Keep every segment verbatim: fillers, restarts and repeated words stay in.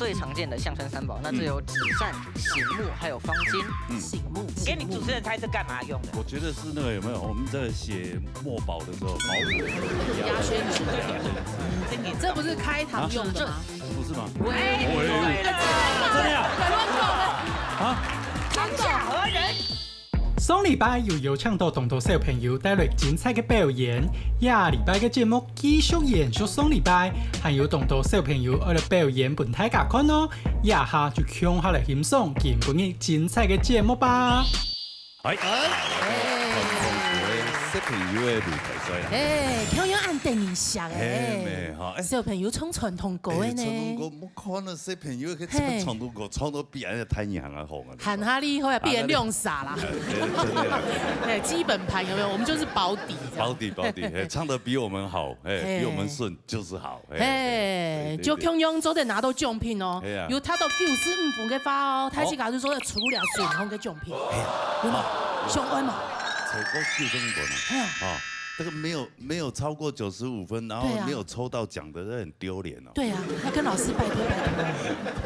最常见的象山三宝，那这有纸扇、醒目，还有方巾。嗯。醒目，给你主持人猜是干嘛用的？我觉得是那个有没有？我们在写墨宝的时候，毛笔。牙宣纸。这不是开膛用的吗？啊？不是吗？喂，喂，真的呀？啊？真假合人。上禮拜有邀請到當多小朋友帶來精彩个表演，這禮拜个節目繼續延續上禮拜，還有當多小朋友愛來表演分大家看哦。這下就共下來欣賞今晡日精彩个節目吧。哎，哎，小朋友个舞台賽啦。哎，共樣恁得人惜哎。哎，妹哈，哎。小朋友唱傳統歌个呢。哎，傳統歌，我看了小朋友个唱傳統歌，唱到比俺个太娘啊好啊。 還較厲害，比人兩儕啦。哎，真的啦。哎，基本盤有沒有？我們就是保底這樣。保底，保底，哎，唱得比我們好，哎，嘿。比我們順就是好，哎，嘿，對，對，對。就共樣做得拿到獎品哦。哎呀。有達到九十五分个話哦，好。大自家就做得抽了順風个獎品。哎呀，有無？好。上岸嘛。超過九十五分啊。哎呀。啊，這個沒有，沒有超過九十五分，然後對啊。沒有抽到獎的，這很丟臉哦。對啊，要跟老師拜託拜託。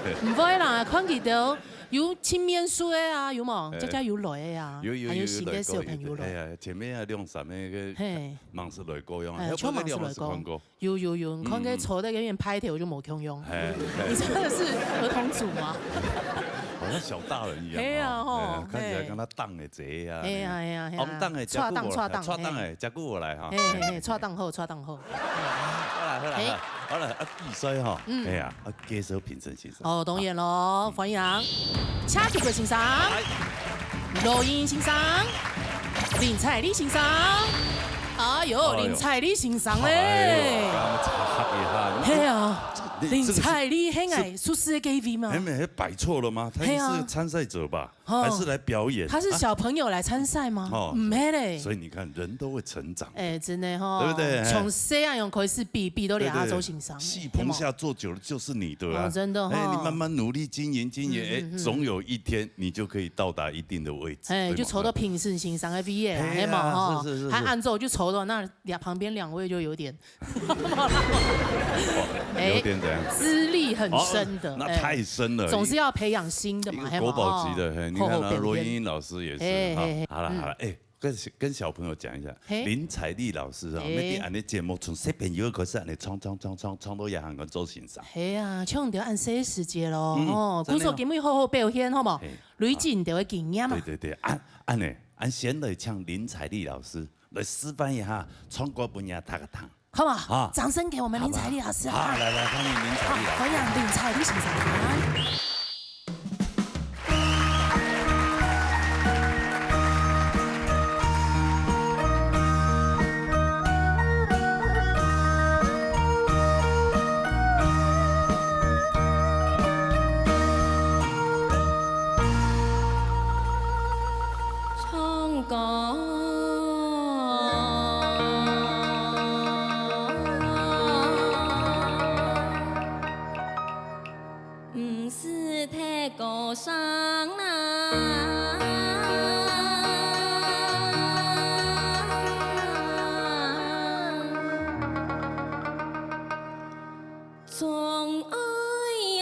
對。毋會啦，看佢兜 有青面書个啊，有無？哎。家家有來个啊，有，有，還有新个小朋友來。有，有，有來過，有，哎呀，前面啊，兩三个个，嘿。忙死來過樣啊，哎，要不然兩三个看過。全忙死來過。有，有，有，你看該坐在那邊拍頭就無共樣。嗯。哎，哎。你真的是兒童組嗎？好像小大人一樣哦。哎呀，吼，哎呀，看起來跟他蕩的賊啊，哎呀，哎呀，哎呀。哦，蕩的，錯蕩，錯蕩，錯蕩，哎。錯蕩的，加過我來哈。嘿，嘿，嘿，錯蕩好，錯蕩好。好啦，好啦，哎。好啦，啊，比賽哈，嗯。哎呀，啊，介紹評審先生。 哦，當然咯，歡迎車竹哥先生、來。羅英先生、林采莉先生。哎喲，哎喲。林采莉先生嘞。哎喲，剛剛差一下。嘿啊，這，這，這個是，林采莉係𠊎熟識个該位嘛。是，哎，沒，擺錯了嗎？他應該是參賽者吧？嘿啊。哦。還是來表演？他是小朋友來參賽嗎？啊？哦。毋係咧。所以你看，人都會成長。 哎，真的吼，對不對？從細漢樣開始比，比到這下做先生，對，對，對。戲棚下坐久了就是你，對吧？哦，真的吼。哎，你慢慢努力經營，經營，嗯，嗯，嗯。哎，總有一天你就可以到達一定的位置，哎，對嗎？就坐到評審先生个位置啊，嘿啊，係嘛，吼。是，是，是，是。還恁樣就坐到那兩，旁邊兩位就有點，哎，有點怎樣？資歷很深的，哦，那，哎，那太深了。總是要培養新的嘛，一個國寶級的，係嘛，嘿，你看啊，哦，羅英英老師也是，嘿，哈，嘿，嘿，好了，嗯。好了，哎， 跟，跟小朋友講一下，嘿。林采莉老師啊，嘿。每天恁樣節目，從小朋友開始恁樣唱，唱，唱，唱，唱到也還敢做先生。係啊，唱到恁細時節咯，嗯，吼，真的哦。故所今日好好表現，好無？嘿。累積你兜个經驗啊。對，對，對，恁，恁樣，恁先來請林采莉老師來示範一下，唱歌分大家聽。 好不好？好。掌聲給我們林采莉老師。好，來，來，歡迎林采莉老師。好，歡迎林采莉先生。唱歌。 毋使忒高尚啦。總愛喲。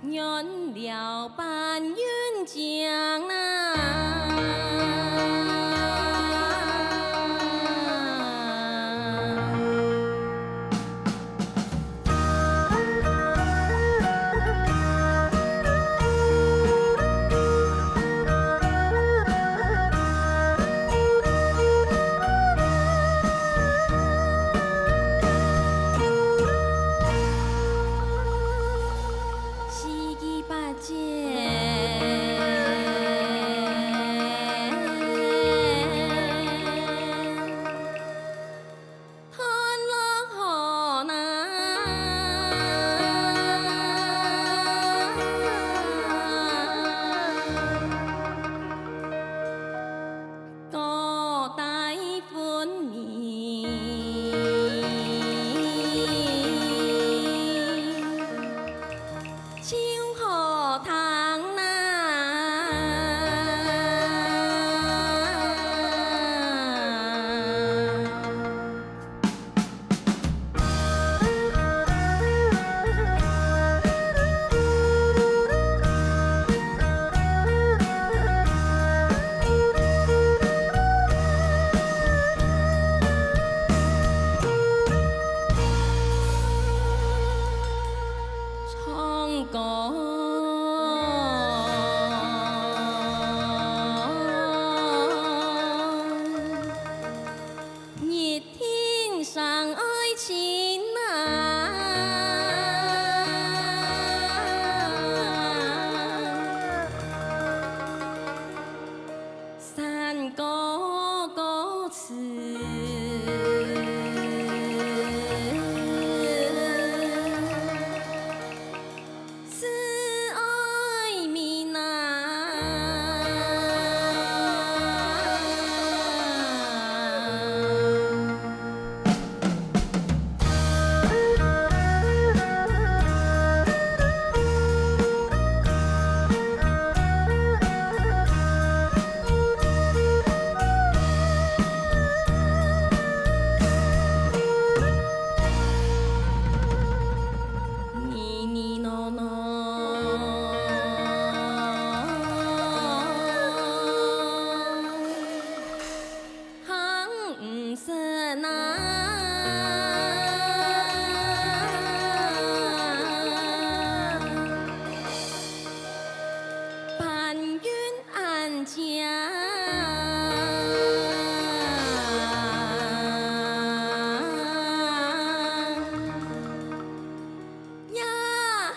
原料半斤斤啊。四季八節。歌，一定相爱情啊。 山歌歌词，是爱民啊。 呢呢喏喏，行毋成啊。搬运俺家。 也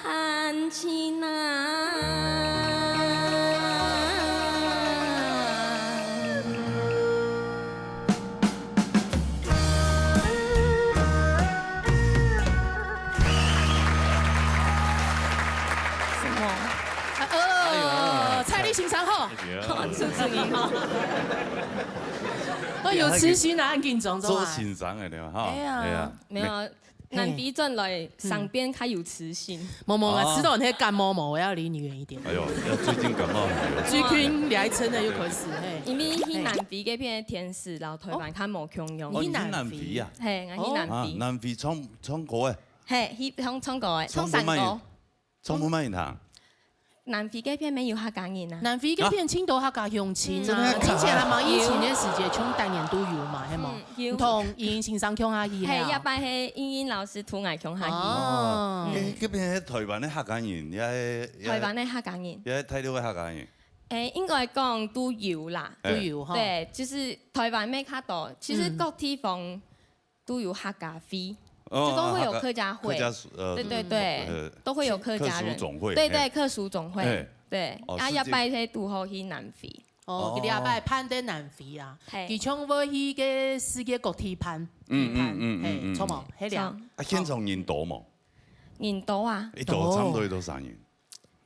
含情啊。什么？哎呦，蔡丽欣上好。哎呀。好，主持人好。哦，有磁性啊，很紧张，做啊。做欣赏的对吧？哈，哎呀。哎呀，没有啊， 南非转來，嗯。身邊較有磁性。無無啊，哦。知道你在感冒無？我要離你遠一點。哎呦，要最近感冒很嚴重。最近你還真的又開始，嘿。因為去南非該片个天時，然後台灣較無共樣。哦，你去南非啊？嘿，我去南非。啊，南非唱，唱歌誒。嘿，去唱，唱歌誒，唱山歌。唱歌。 唱麼个人啊？南非該片沒有客家人啊。南非該片盡多客家鄉親啊，真的假的？之前還吂疫情个時節，像逐年都有嘛，係無？嗯，有。你同英英先生共下去係啊？嘿，這擺係英英老師同𠊎共下去。哦。嗯。該，該片係台灣个客家人，也係，也係，台灣个客家人。也係大陸个客家人。誒，應該講都有啦。誒。都有吼。對，就是台灣个較多，其實各地方 都有客家會，哦，就都會有客家會。客家，客家，呃，對對對，呃，都會有客家人。客屬總會，對對，嘿。客屬總會，哎。對。哦，啊，這擺係堵好去南非。哦，哦。佢這擺辦在南非啊，嘿。佢像會去个世界各地辦，嗯，辦，嗯，嗯，嘿，嗯，嗯。著無？係了。著。啊，現場人多無？人多啊。一多，多。差不多有多少人？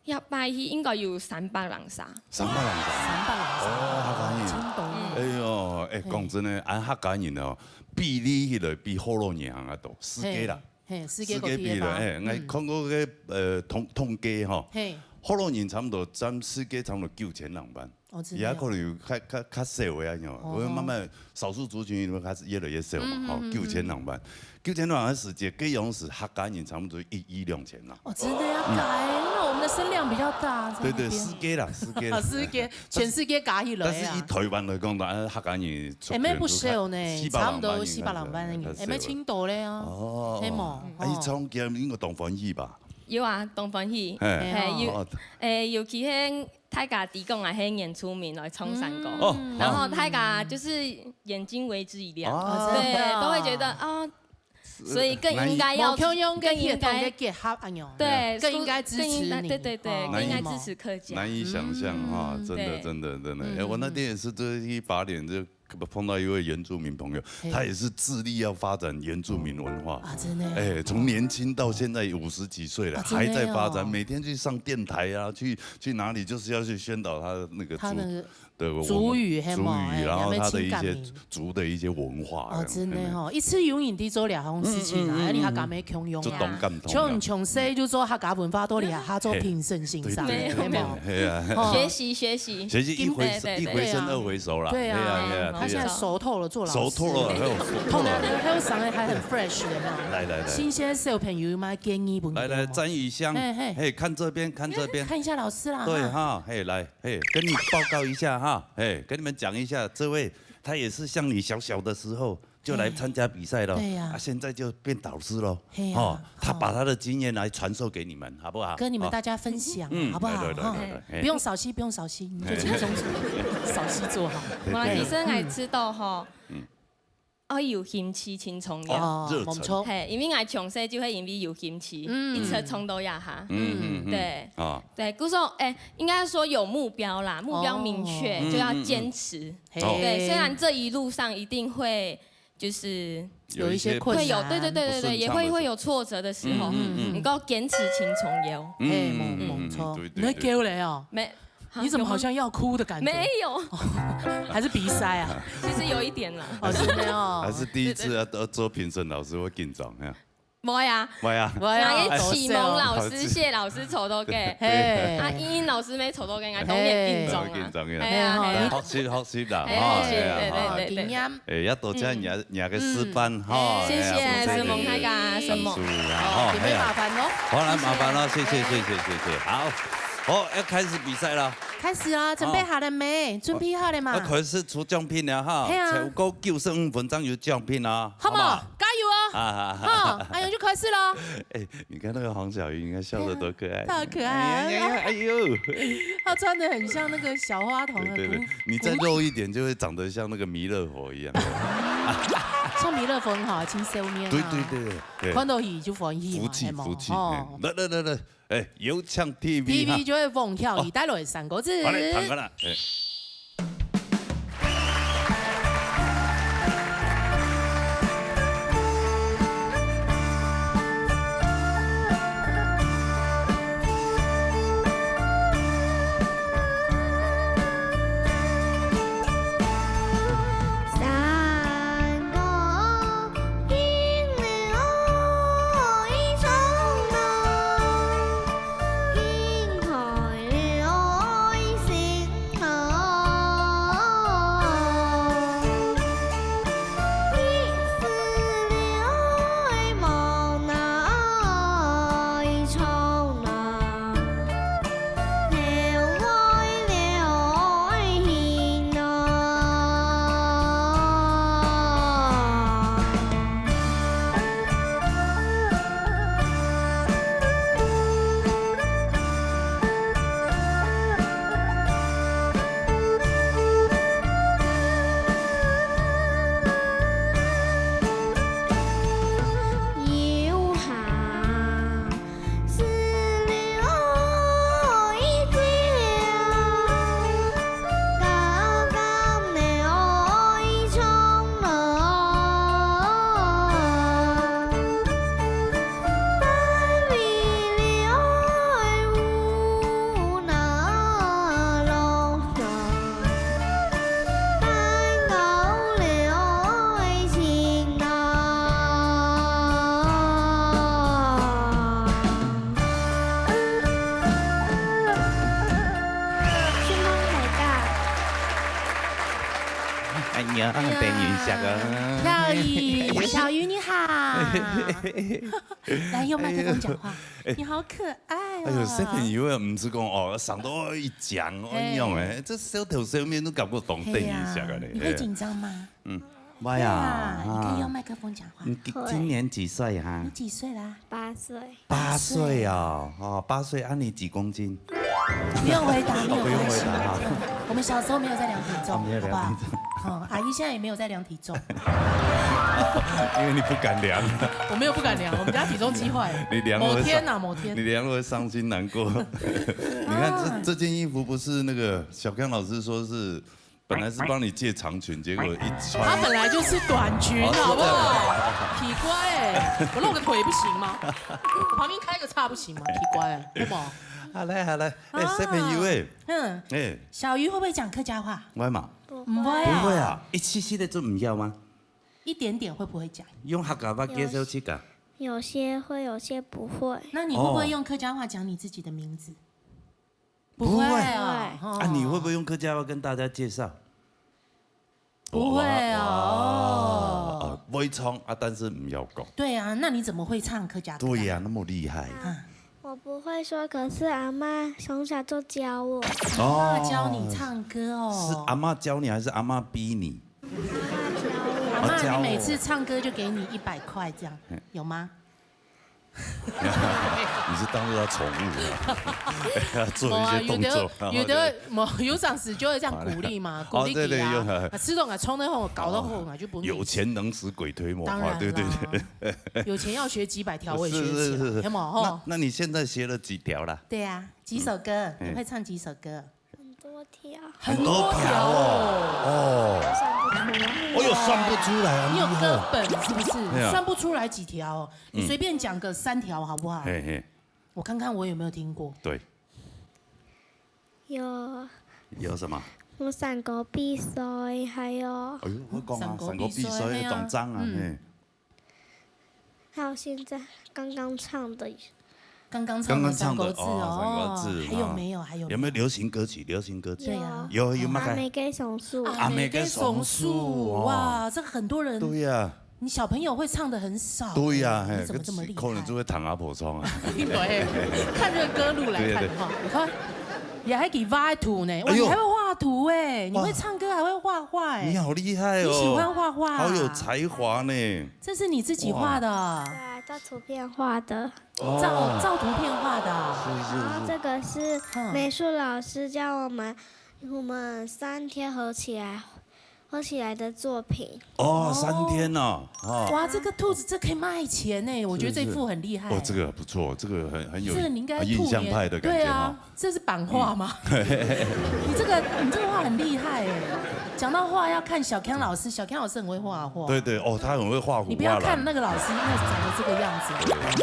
這擺去應該有三百零儕。三百零儕。三百零儕。哦，客家人。真多。嗯。哎喲，哎，嘿。講真个，恁客家人哦，比例起來比學老人還較多，世界啦。嘿，嘿，世界各地个吧。世界比例，哎，𠊎看過个，呃，統，統計吼，嘿。學老人差不多佔世界差不多九千零萬。 哦，真的哦。也可能有較，較，較少个啊，吼，哦。會慢慢少數族群會開始越來越少嘛，嗯，吼，嗯，嗯，九千零萬。九千零萬个時節，該央時客家人差不多一億兩千啦。哦，真的要改，那我們的聲量比較大，在那邊。對，對，世界啦，世界啦。世界，全世界加起來啊。但是以台灣來講，當然客家人出，哎，乜不少呢，四百零萬人，差不多四百零萬人，較少了。哎，乜盡多了啊。哦。係無？啊，哦。佢唱歌應該當歡喜吧？有啊，當歡喜。嘿。嘿，有，哦。哎，尤其係 大家知講𠊎係原住民來唱山歌，嗯。哦，然後大家就是眼睛為之一亮，哦，對，真的哦。都會覺得，哦，所以更應該要，無共樣个血統个結合，更應該，恁樣。對，更應該支持你，更應該，對，對，對，哦。更應該支持客家。難以想像哈，嗯。真的，對。真的，真的。嗯。哎，我那天也是，就是一八年就碰到一位原住民朋友，嘿。他也是致力要發展原住民文化。啊，真的。哎，從年輕到現在五十幾歲了，啊，真的哦。還在發展，每天去上電台啊，去 去哪裡就是要去宣導他的那個族，他那個，對，我，族語，嘿嘛，族語，哎，然後他的一些，也沒情感名。族的一些文化，哦，真的吼，哎。一直有人在做這項事情啊，嗯，嗯，嗯，嗯。你客家乜共樣啊。就當感動啊。像，像細就做客家文化，到這下做評審先生，嘿，對，對，對，嘿嘛。對，嘿啊。哦。學習，學習。學習一回，對，對，對。一回生二回熟啦。對啊，嘿啊，嘿啊，他現在熟透了，做老師。熟透了，還有熟透了。還有上來還很fresh的嘛。來，來，來。新鮮小朋友有麼建議分佢們嗎？來，來，詹雨香，嘿，嘿。嘿，看這邊，看這邊。看一下老師啦，對，哈。哈，嘿，來。 嘿，跟你報告一下哈，嘿，跟你們講一下，這位他也是像你小小的時候，就來參加比賽了。對呀。啊，現在就變導師了。嘿呀，哦，他把他的經驗來傳授給你們，好不好？跟你們大家分享，嗯，好不好？對，對，對，哈，對，對，嘿。不用掃興，不用掃興，你就輕鬆做，掃興做好。無啦，其實𠊎知道吼，嗯。愛有興趣真重要。哦，熱忱。哦，無錯。嘿，因為𠊎從細就會因為有興趣，嗯。一直衝到這下。嗯，嗯，嗯。對。啊。對，故所，哎，應該說有目標啦，目標明確，哦。就要堅持。嗯，嗯，嗯。嘿。對，雖然這一路上一定會就是有一些困難。會有，對，對，對，對，對，不順暢的時候。也會，會有挫折的時候，嗯，嗯，嗯。你夠堅持真重要。嗯，嘿，嗯，嗯，嗯，無，無錯。對，對，你會叫咧哦？對。沒，你怎麼好像要哭的感覺？沒有。還是鼻塞啊？其實有一點啦。哦，是沒有。還是第一次要，要做評審，老師會緊張，哈。不會啊。不會啊。不會啊。那個啟蒙老師、哎，謝老師、丑頭哥，嘿。啊，英英老師乜丑頭哥，𠊎當然緊張啊。嘿。緊張啊。哎呀，嘿。學習，學習啦，嘿，哈，哎呀，對，對，對，對。經驗。哎，也多謝你，嗯。你个示範，哈，嗯。謝謝，哎呀，承蒙大家，承蒙。感謝啊，哈，哦，也沒麻煩哦。哎呀。好，來，麻煩了，謝謝，謝謝，謝謝。好，好，要開始比賽了。開始啊，準備好了沒？好。準備好了嘛？要開始出獎品了哈，嘿啊。超過九十五分鐘有獎品啊，好不好？好嘛？加油哦！啊，好，好，好。好，哎呀，就開始了。哎，你看那個黃小魚，你看笑得多可愛。太可愛了。哎呀，哎呀，哎呦。他穿得很像那個小花童的，對，對，對，古，你再肉一點，就會長得像那個彌勒佛一樣。像彌勒佛很好啊，清修面啊。對，對，對，對。看到佢就歡喜嘛，福氣，係無？福氣，哦。哎，來，來，來，來，哎，有請T V哈。T V就會蹦跳，哦。佢帶來三個字。好嘞，聽看啦，哎。哎呀，哎呀，等一下啊。小魚，小魚你好。來，用麥克風講話。哎。你好可愛哦。哎呦，小朋友啊，毋係講哦，生到一講哦，嘿。一樣哎，這笑頭笑面都感覺當得意一下个咧。嘿呀，你會緊張嗎？嗯，會啊，會啊，你可以用麥克風講話。啊。你今，今年幾歲哈？你幾歲啦？八歲。八歲哦，哦，八歲啊，你幾公斤？不用回答，沒有關係。哦，不用回答哈。我們小時候沒有在量體重，哦，沒有量體重。好不好？哦，阿姨現在也沒有在量體重。因為你不敢量。我沒有不敢量，我們家體重機壞了。你量了會傷，某天啊，某天。你量了會傷心難過。你看這，啊。這件衣服不是那個小剛老師說是，本來是幫你借長裙，結果一穿。他本來就是短裙，哦，是這樣。好不好？奇怪欸，我露個腿不行嗎？我旁邊開個叉不行嗎？奇怪欸，為什麼？好嘞，好嘞。哎，啊。小朋友欸。嗯。哎。小魚會不會講客家話？會嗎？不會。不會啊。不會啊，一息息仔都毋曉嗎？一點點會不會講？用客家話介紹自家。有些會，有些不會。那你會不會用客家話講你自己的名字？哦。不會哦。不會。哈。啊，你會不會用客家話跟大家介紹？不會哦。哇，哇，會唱啊，但是毋曉講。對啊，那你怎麼會唱客家歌啊？對呀，那麼厲害。啊。我不會說，可是阿嬷從小就教我。哦。阿嬷教你唱歌哦。是阿嬷教你，還是阿嬷逼你？阿嬷教我。阿那你每次唱歌就给你一百块这样，有吗？你是当做他宠物一样，做一些动作，有的有的，有有上司就会这样鼓励嘛，鼓励你啊，啊，吃东啊，冲得好，搞得好啊，就不有钱能使鬼推磨，当然啦，有钱要学几百条，我也学起来，有没有？那那你现在学了几条了？对啊，几首歌，你会唱几首歌？很多条，很多条哦，哦，算不出来。哦哟，算不出来啊！你有你好歌本是不是？对啊算不出来几条哦，你随便讲个三条好不好？嘿嘿，我看看我有没有听过。对，有有什么？有山歌比赛，还有哎呦，我讲啊，山歌山歌比赛比赛的当赞啊，嗯嘿，还有现在刚刚唱的，刚刚唱的刚刚唱的山歌子哦，山歌哦，子还有没有？还有有没有流行歌曲？流行歌曲对有啊有有没有阿妹给松树，阿妹给松树哦哇，这个很多人，对呀，你小朋友会唱的很少，对呀，嘿，你怎么这么厉害？可能就会弹阿婆唱啊。对，看这个歌路来看的话，你看，也还给挖图呢，哇，哎呦你还会画图哎，你会唱歌还会画画哎，你好厉害哦！你喜欢画画啊？好有才华呢。这是你自己画的啊？对，照图片画的。照照图片画的啊？是是然后这个是嗯美术老师教我们，我们三天合起来，合起来的作品。哦，三天呢，哦，哇，这个兔子这可以卖钱呢，我觉得这幅很厉害。哦，这个不错，这个很很有这个你应该很印象派的感觉哈兔年对啊。，这是版画吗？你这个你这个画很厉害哎。讲到画要看小康老师，小康老师很会画画。对对哦，他很会画虎你不要画狼。看那个老师，那长得这个样子，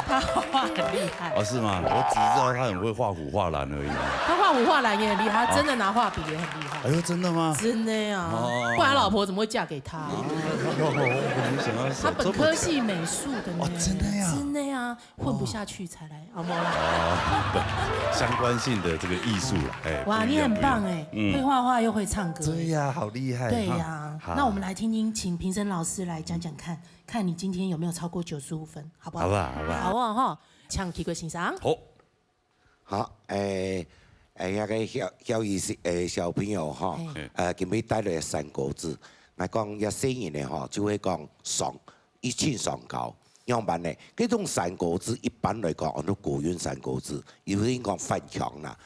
他画画很厉害。哦，是吗？我只知道他很会画虎画狼而已。他画虎画狼也很厉害，他真的拿画笔也很厉害。哎呦，真的吗？真的呀，哦不然老婆怎么会嫁给他？我没想到手他本科系美术的呢，哦真的呀真的呀，混不下去才来，好不好？相关性的这个艺术啦，哎，哇，不一样你很棒哎，不一样嗯会画画又会唱歌。对呀，好厉害。对呀，哈那我们来听听，请评审老师来讲讲看，看你今天有没有超过九十五分，好不好？好不好？好不好？好啊哈，请Kiko先生。好，好，誒誒，那個小小意思誒，小朋友哈嘿，呃，今日帶來个山歌子，𠊎講這細人个哈，就會講上，一清上高，樣般呢？這種山歌子一般來講，安到高音山歌子，有人講翻腔啦。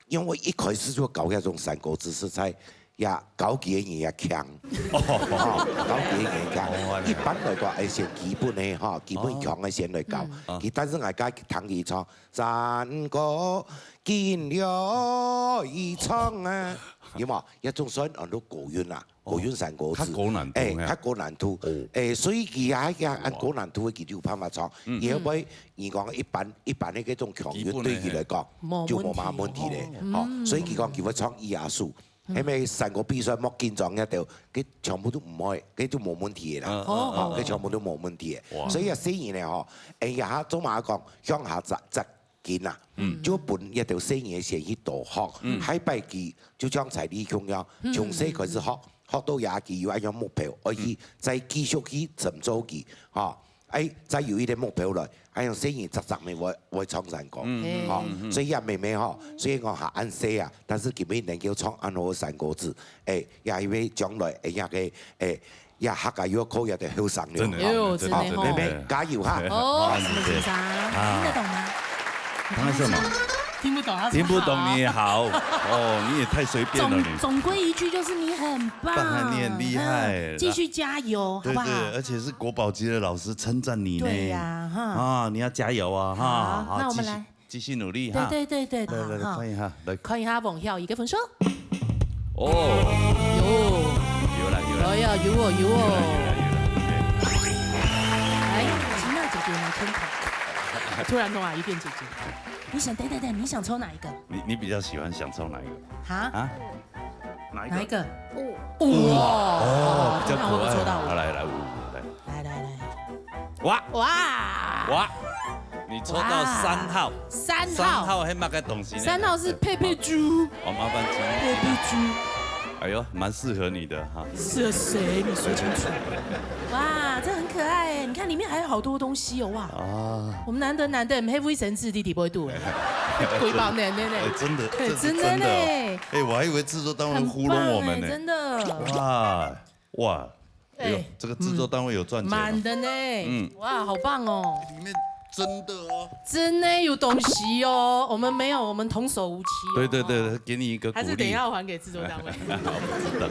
因為一開始就教這種山歌子，實在也高級个人也強，哦，高級个人強。一般來講，愛先基本个哈，基本腔个先來教。佢但是𠊎家聽佢唱，山歌緊了一唱啊，有無？一種算安到高音啦，高音山歌子，較高難度誒，嘿較高難度，誒，所以佢也也按高難度个佢就有辦法唱，佢會毋會你講一般一般个這種腔音對佢來講無就無麼問題咧，吼，所以佢講佢會唱咿呀樹。因為山歌比賽莫緊張，該條，佢全部都毋會，佢就無問題个啦，嗯吼，佢全部都無問題个。所以啊，細人呢吼，哎呀，做麼講向下扎扎緊啊，就分一條細人先去多學，下擺佢就像才藝共樣，從細開始學，學到也佢有一樣目標，而且再繼續去尋找佢，吼。 哎，再有一個目標來，哎，用細人隻隻咪會會唱山歌，嗯吼，所以啊，妹妹吼，雖然講還恁細啊，但是今日能夠唱恁好个山歌子，哎，也因為將來哎呀个哎，也客家樂科也得後生了，真的哎呦，真真的吼好，妹妹加油哈！哦，什麼先生？聽得懂嗎？他什麼？聽不懂他說聽不懂好你也好，哦，你也太隨便了你總。總歸一句就是你很棒，棒你很厲害嗯繼續加油，好不好？對對，而且是國寶級的老師稱讚你呢。對呀哈啊，你要加油啊哈！好好，那我們來繼續繼續努力哈。對對對對，來來來，好看一下，來。看一下王曉怡个分數。哦，有，有了有了，有呀，有哦有有了哦。有了有了。哎，吉娜姐姐拿天堂，突然弄啊一遍姐姐，你想等等等，你想抽哪一个？你你比較喜歡想抽哪一個哈？啊？哪一個？哪一個？五，五哦哦，比較可愛。那我抽到五。好，來來五五來。來來來，哇哇，哇，你抽到三號。三號，三號係麼个東西呢？三號是佩佩豬，哦，麻煩請佩佩豬。哎呦，蠻適合你的哈。是誰？你說清楚。哇，這很可愛耶！你看裡面還有好多東西哦，哇！啊，我們難得難得，黑衛生質地底不會肚哎，鬼寶奶奶呢哎，？真的，對，這是真的真的哦。呢，哎，我還以為製作單位糊弄我們呢。很棒哎真的。哇哇，哎呦，哎，这个制作单位有赚钱哦。嗯。满的呢。嗯。哇，好棒哦。里面真的哦。真的有东西哦，我们没有，我们童叟无欺哦。对，对，对，给你一个鼓励。还是等一下还给制作单位。我不知道。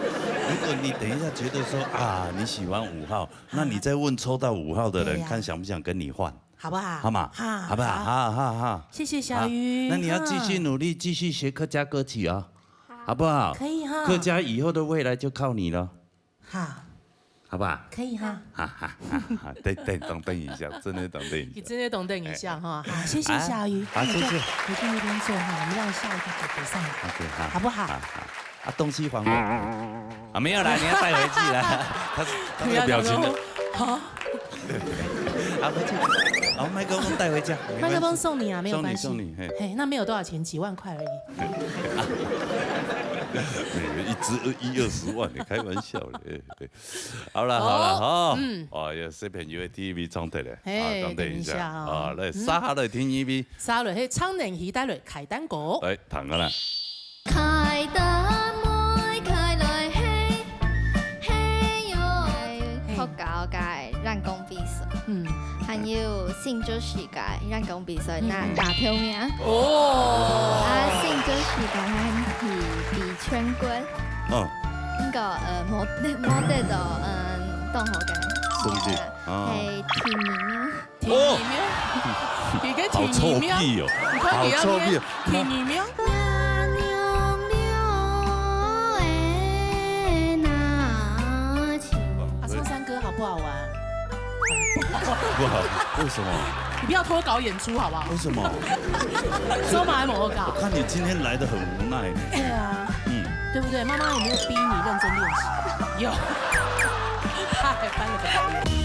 如果你等一下觉得说，啊，你喜欢五号，那你再问抽到五号的人，对呀。看想不想跟你换。好不好？好吗？哈，好不好？好。好，好，好。谢谢小鱼。好，那你要继续努力，哈。继续学客家歌曲哦，好。好不好？可以哈。客家以后的未来就靠你了。 哈。好不好？可以哈。哈，哈，哈，哈，等，等，等，等一下，真的等，等一下。你真的等，等一下哈。哎。好，谢谢小鱼。哎，好，谢谢。那你就回去那边坐哈，我们让下一个姐姐上来。OK，好。好不好？好，好。啊，东西还我。啊，没有啦，你要带回去啦。他是，他那个表情的。不要讲说，好。啊，回去。好，麦克风带回家，没关系。麦克风送你啊，没有关系。送你，送你，嘿。嘿，那没有多少钱，几万块而已。没有，一支二，一二十万，你开玩笑的，哎，哎。 好啦，好啦，哦，吼。嗯。哦，有小朋友个第一位唱得了，嘿，啊，等一下，等一下哦。啊，來，嗯。接下來第二位。接下來，嘿，張nenhì帶來開單歌。來，聽看啦。開單妹開來嘿，嘿喲。嘿。學校个軟功比賽，嗯。還有新竹市个軟功比賽，嗯。拿，拿頭名。哦。啊，新竹市个還係比全國。 嗯。應該，呃，無，無得到，嗯，當好个。成績，啊。係第二名。第二名？哦。佢个第二名？好臭屁哦。你看佢个面，好臭屁哦。第二名。啊，唱山歌好不好玩？ 不好，為什麼？你不要脫稿演出好不好？為什麼？收馬還沒有稿。我看你今天來得很無奈呢。對啊，嗯。對不對？媽媽有沒有逼你認真練習？有。他還翻了個白眼。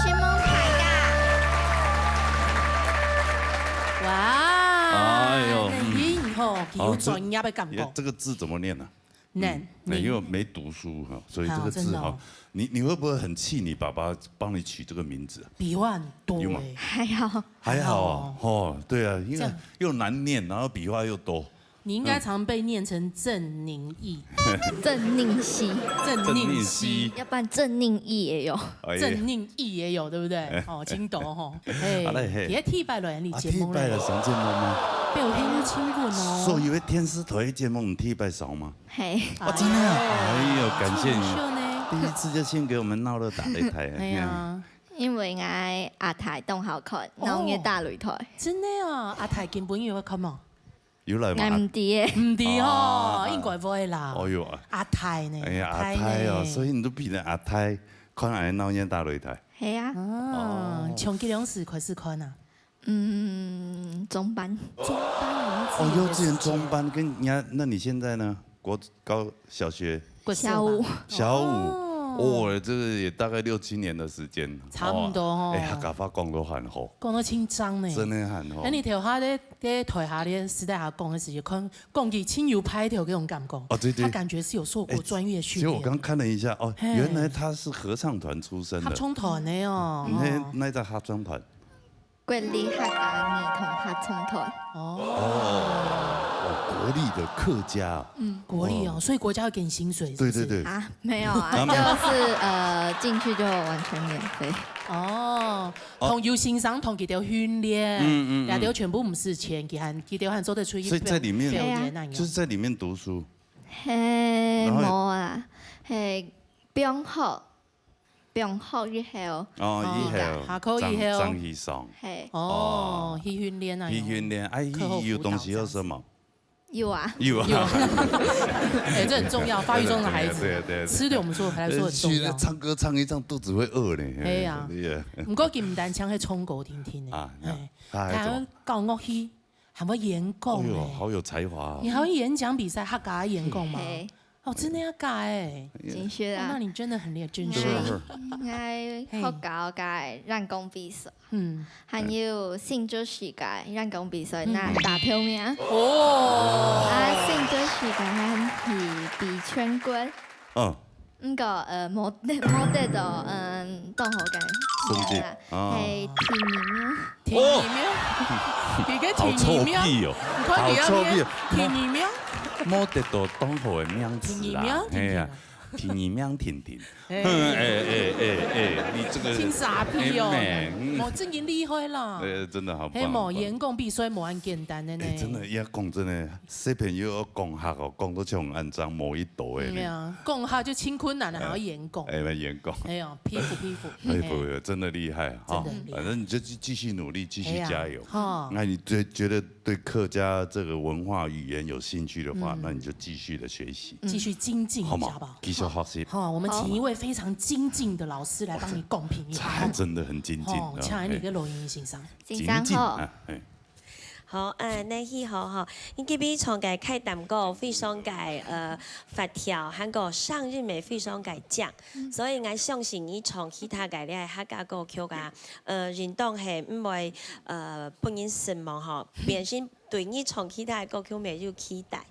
承蒙大家。哇，哎喲，嗯。恁好，佢有專業个感覺。哦，這，這個字怎麼念呢？能，那因为没读书哈，所以这个字哈，你你会不会很气你爸爸帮你取这个名字？比我很多有吗？哎。还好。还好啊，哦，对啊，因为又难念，然后笔画又多。你应该常被念成郑宁义。郑宁熙。郑宁熙。要不然郑宁义也有。哎，郑宁义也有，对不对？哎。哦，真多吼。哎，好嘞，嘿。你在第一擺來你節目咧？啊，第一擺來上節目嗎？被我聽到親吻哦。所以有个電視台節目，你第一擺上嗎？嘿。哦，真的啊？哎呦，感谢你。這麼優秀呢。第一次就先給我們鬧熱打擂台。哎呀。因為𠊎阿太當好看，哦。鬧熱打擂台。真的啊？阿太今晡日有看無？有來嗎？𠊎毋知欸。毋知哦，啊。應該會啦。哦喲。阿太呢？哎呀，阿太哦，阿太呢？所以你都比人阿太看人鬧熱打擂台。係啊。啊，哦。從幾兩時開始看啊？ 嗯，中班。中班有一個時間。哦，幼稚園中班，跟你看，那你現在呢？國高、小學？國小吧。小五。小五。哦。哦，這個也大概六七年的時間。差不多哦。哦，哎，客家話講到還好。講到清楚呢。真的很好。哎，你頭下在，在台下的私底下講的時候，講，講起親友派頭這種感覺。哦，對，對。他感覺是有受過專業訓練。哎，其實我剛看了一下，哦，嘿。原來他是合唱團出身的。合唱團的哦。嗯，那，哦。那一隻合唱團。 國立客家兒童合唱團。哦。哦，國立的客家啊。嗯。國立哦，哦。所以國家會給你薪水，是不是？對，對，對。啊，沒有啊，啊，沒有。就是，呃，進去就完全免費。哦，哦。同有先生同佢兜訓練，嗯，嗯，嗯。這兜全部毋使錢，佢還，佢兜還做得出去表，所以在裡面，表演那樣。就是在裡面讀書。嘿，然後無啊，嘿，放學 放學以後，哦，以後，下課以後。正，正去上。嘿。哦，哦。去訓練啊，去訓練，啊，課後輔導這樣子。有東西要吃嗎？有啊。有啊。有。哎，這很重要，發育中的孩子，對，對，對，對。吃的我們說，還來說很重要。呃，去唱歌唱一唱，肚子會餓呢。哎呀。對呀。毋過佢毋單淨係唱歌聽聽呢。啊，哎，他還怎麼？他還搞樂器，還會演講呢。哎喲，好有才華哦。你還會演講比賽，客家演講嗎？嘿。 哦，真的要改欸。真是啊。哦，那你真的很厲害，真是。對啊。𠊎學校个演講比賽，嗯。還有新竹市个演講比賽，嗯。拿第一名。哦。啊，新竹市个還係比全國。嗯。毋過，呃，無得，無得到，嗯，當好个。成績。啊。係第二名。第二名？哦。佢个第二名？好臭屁哦。你看你那邊，好臭屁哦。第二名？ 無得到當好个名次啦，第二名，嘿啊，第二名定定。哎。哎，哎，哎，哎，你這個真沙鼻哦，哎，嗯。無正經厲害啦。哎，真的好棒，嘿，無，好棒。演講比賽無恁簡單的呢。哎，真的，要講真的，小朋友要講客哦，講到像恁樣，無一度的呢。嗯，對啊，講客就真困難了，還要演講。哎，來演講。哎喲，佩服，佩服。佩服，嘿。真的厲害哈。真的很厲害。反正你就繼，繼續努力，繼續加油。哎呀，哈。那你覺，覺得 對客家這個文化語言有興趣的話，嗯。那你就繼續地學習。繼續精進一下吧。好嗎？繼續學習。好，我們請一位非常精進的老師來幫你公平一下。好。他真的很精進，哦，啊，請你个錄音先生。精進，精進，好。啊，哎。好，呃，你好，哈，你今晡日唱个開膽歌非常个，呃，活跳，還過聲音也非常个靚，嗯。所以𠊎相信你唱其他个，你个客家歌曲啊， 呃，應當係毋會，呃，分人失望吼，變成對你唱其他个歌曲乜有期待。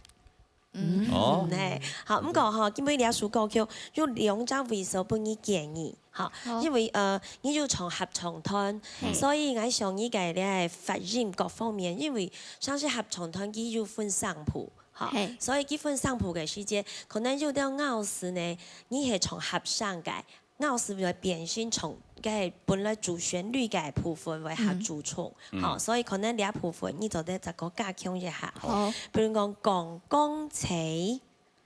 嗯。哦。嗯，係。好，毋過吼，今晡日這首歌曲有兩隻位所分你建議，吼，好。因為，呃，你有唱合唱團，嘿。所以𠊎想你个這個發音各方面，因為像係合唱團佢有分聲部，吼，嘿。所以佢分聲部个時節，可能有兜咬字呢，你係唱合聲个， 咬字會變成從該本來主旋律个部分會較注重，嗯。吼，嗯。所以可能這部分你做得再過加強一下。好。比如講，講，講車，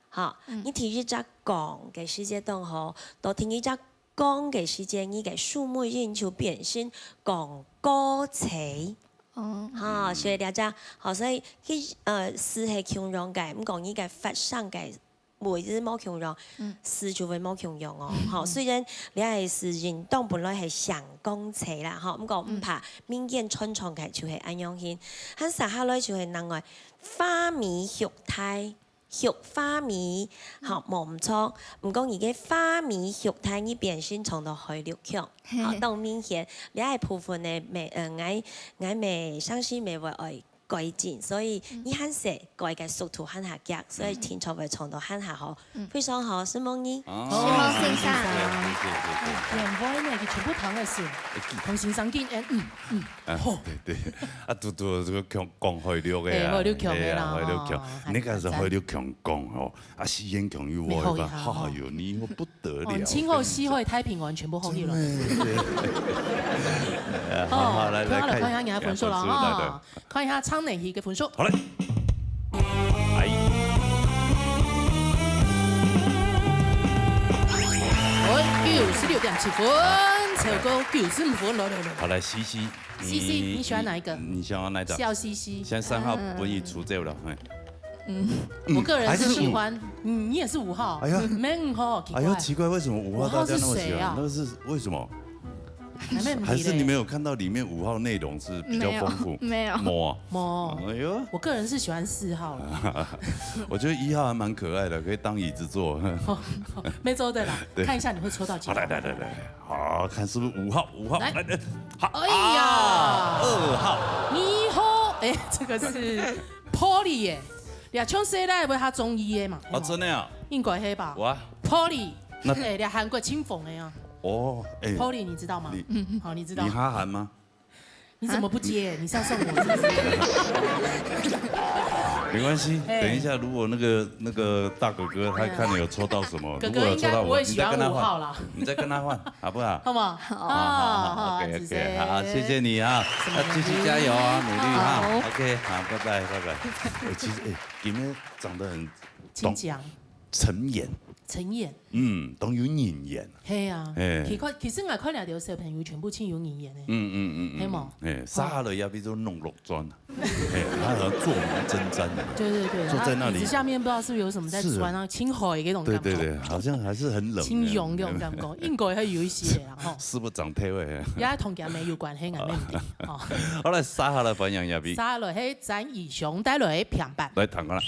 吼，嗯。你第一隻講个時節當好，到第二隻講个時節，你个收尾音就變成講過車。哦。吼，所以這隻，吼，所以佢，呃，字係共樣个，毋過你个發聲个 位置無共樣，嗯。字就會無共樣哦。吼，嗯。雖然這個字音當本來係像講車啦，吼，毋過毋怕，嗯。民間傳唱个就係恁樣形。還接下來就係另外，花美畜大，畜花美，嗯。吼，無毋著。毋過你个花美畜大，你變成唱到海陸腔，嘿。吼，當明顯。這個部分呢，乜，呃，𠊎，𠊎乜相信乜會愛改進，所以你還細，改个速度還較遽，所以聽說會唱到還較好。非常好，承蒙你。哦，承蒙先生。謝謝，謝謝，謝謝。兩位呢，佢全部聽个係，同先生緊，嗯，嗯，嗯，啊，好。對，對，啊，嘟嘟這個講，講海陸个啊，哎，海陸腔个啦，哎呀，海陸腔，哦，你該係海陸腔講吼，啊，四縣腔又會吧？哎喲，你以後不得了。哦，你今後四縣太平完全部好去了。真的，對。好，好，來，來，看一下，看一下你的分數了哈。來，來，來。 看一下唱哪一个分數。好嘞。哎。哦，九十六點七分，超過九十五分，來，來，來。好，來，西西，西西，你喜歡哪一个？你喜歡哪一个？笑嘻嘻。現在三號分你除掉了，嘿。嗯，我个人是喜歡，嗯，你也是五号，哎呀，没五号，奇怪。哎呦，奇怪，为什么五号大家那么喜欢？五号是谁啊？那个是为什么？ 还是你没有看到里面五号内容是比较丰富？没有，没有。没有。没有。哎呦。我个人是喜欢四号啦。我觉得一号还蛮可爱的，可以当椅子坐。没错，对啦，对。看一下你会抽到几号。好，来，来，来，来，好，看是不是五号？五号，来。来，来，好。哎呀。啊，二号。二号，哎，这个是 Polly耶，你啊，像細倈會較中意个嘛。哦，真的啊？应该系吧？哇。Polly，那哎，你韩国清风的啊。哦，哎。Polly，你知道吗？你，好，你知道。你哈韩吗？你怎么不接？你是要送我是不是？没关系，哎。等一下，如果那个，那个大哥哥他看你有抽到什么，哥哥如果有抽到五号，应该不会喜欢五号啦。你再跟他换，你再跟他换。 好不好？好不好？好，好，好，好，OK，OK，谢谢。好，谢谢你啊。什么要继续加油啊，努力哈。好。OK，好，拜拜，拜拜。哎，其实，哎，今天长得很懂，清讲。沉稳。沉稳。嗯，当有人缘。系啊。哎。其实，其实我看了个小朋友全部真有人缘的。嗯，嗯，嗯，嗯。系无？哎，下来也比如弄六转啊。 嘿，他好像坐蛮针毡的，对对对，坐在那里。他椅子下面不知道是不是有什么在钻啊，是。清火的那种感觉。对对对，好像还是很冷的。清油那种感觉，应该还有一些啦，吼。师傅长退位。也同佢没有关系，俺们，哦。好，来，接下来欢迎嘉宾。接下来，嘿，詹以雄带来的评判。来，谈过来。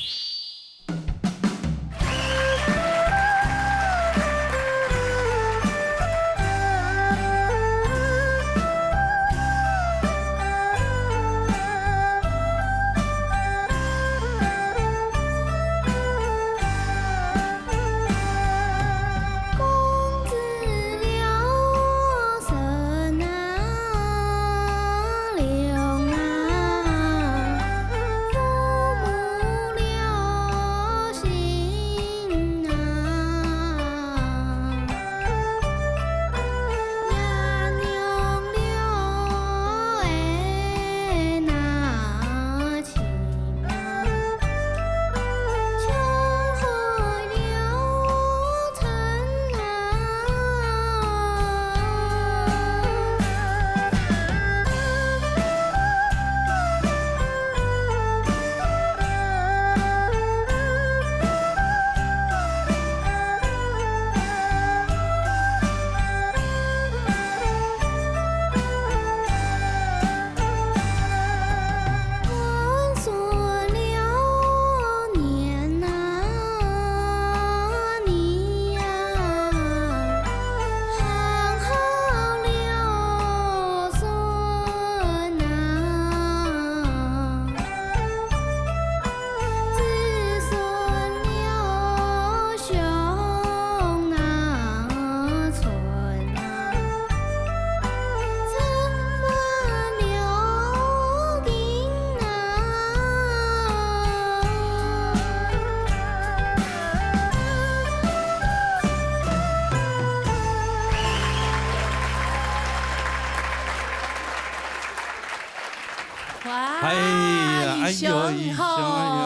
哇，哎呀，哎呦，以雄吼。以雄，哎呀。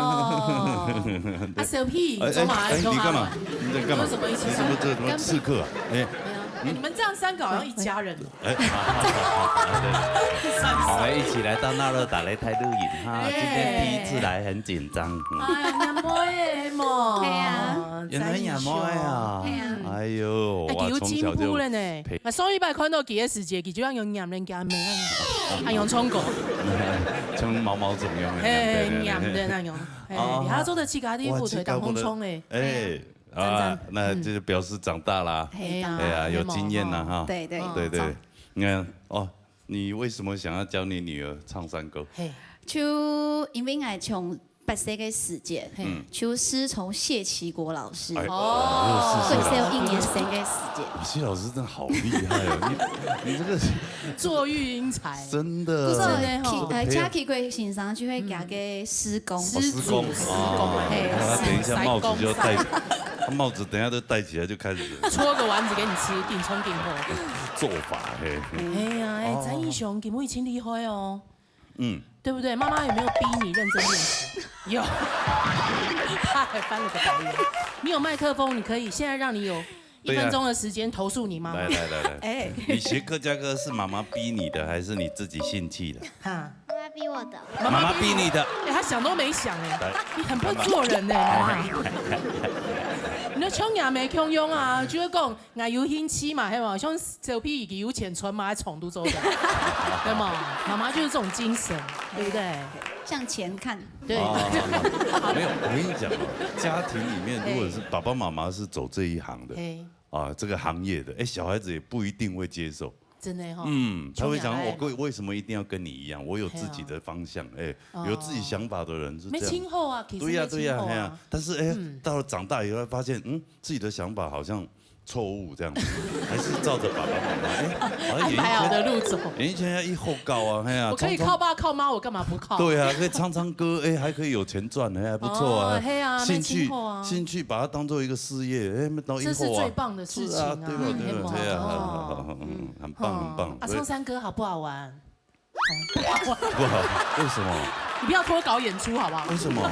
啊，小屁，哎，哎，做嘛，哎，你干嘛？你在干嘛？为什么一起唱？你怎么这，怎么刺客啊？哎。哎呀，哎，你们这样三个好像一家人哦。哎，好，好，好，好，好，对。好，一起来到那乐打擂台录影哈，哎。今天第一次来，很紧张。嗯。哎，两妹的嘛。对啊。原来两妹啊。对啊。哎呦，哎，哇，你有进步了呢。从小就培啊，上一摆看到佢个时节，佢就像有黏人家妹啊，还有唱歌。像毛毛虫一样的，嘿，对，对，对。黏的那种。哎，哦，你还做得去咖啡舞台当红冲哎。哇，去咖啡舞台，哎，赞，啊，赞。那就是表示长大啦。嗯。哎呀，哎呀，有经验了哈。对，对，对，对。长。你看，哦，你為什麼想要教你女兒唱山歌？嘿，就因為𠊎從八歲个時節，嘿嗯就師從謝啟國老師，哎國小一年生个時節。老師，老師真的好厲害哦！你你這個做育英才，真的真的吼呃，謝啟國先生就會教个師公，師師公師公啊，嘿他等一下帽子就要戴，他帽子等一下就戴起來就開始搓個丸子給你吃，緊衝緊火。做法嘿。哎呀，哎，哦詹義雄，你妹真厲害哦，嗯，對不對？媽媽有沒有逼你認真練習？有，他還翻了個白眼。你有麥克風，你可以現在讓你有一對呀分鐘的時間投訴你媽媽。來來來來，哎，你學客家歌是媽媽逼你的，還是你自己興趣的？哈，媽媽逼我的。媽媽逼你的。哎，他想都沒想哎，來，你很不做人呢，媽媽。你的腔也沒腔用啊，就會講，哎，有興趣嘛，係嘛？像小屁孩有錢賺嘛，還闖都做的，對嗎？媽媽就是這種精神，對不對？向前看。對，哦，沒有，我跟你講哦，家庭裡面如果是爸爸媽媽是走這一行的哎，啊，這個行業的，哎，小孩子也不一定會接受。真的哈。嗯，他會想窮養愛我為為什麼一定要跟你一樣？我有自己的方向，哎，哦有自己想法的人是沒這樣。親厚啊，其實對呀對呀，沒親厚啊哎呀，但是哎，到了長大以後，發現嗯，自己的想法好像錯誤這樣子，還是照著爸爸媽媽，哎，好像安排好的路走。演藝圈要一後告啊，哎呀，我可以靠爸靠媽，我幹嘛不靠？對啊，可以唱唱歌，哎，還可以有錢賺，哎，還不錯啊。哦嘿啊興趣沒聽過啊興趣把它當做一個事業，哎，到以後啊，這是最棒的事情啊，是啊，對吧？對吧？有沒有對啊，哦嗯，很棒很棒。啊，唱山歌好不好玩？不好，為什麼？你不要脫稿演出好不好？為什麼？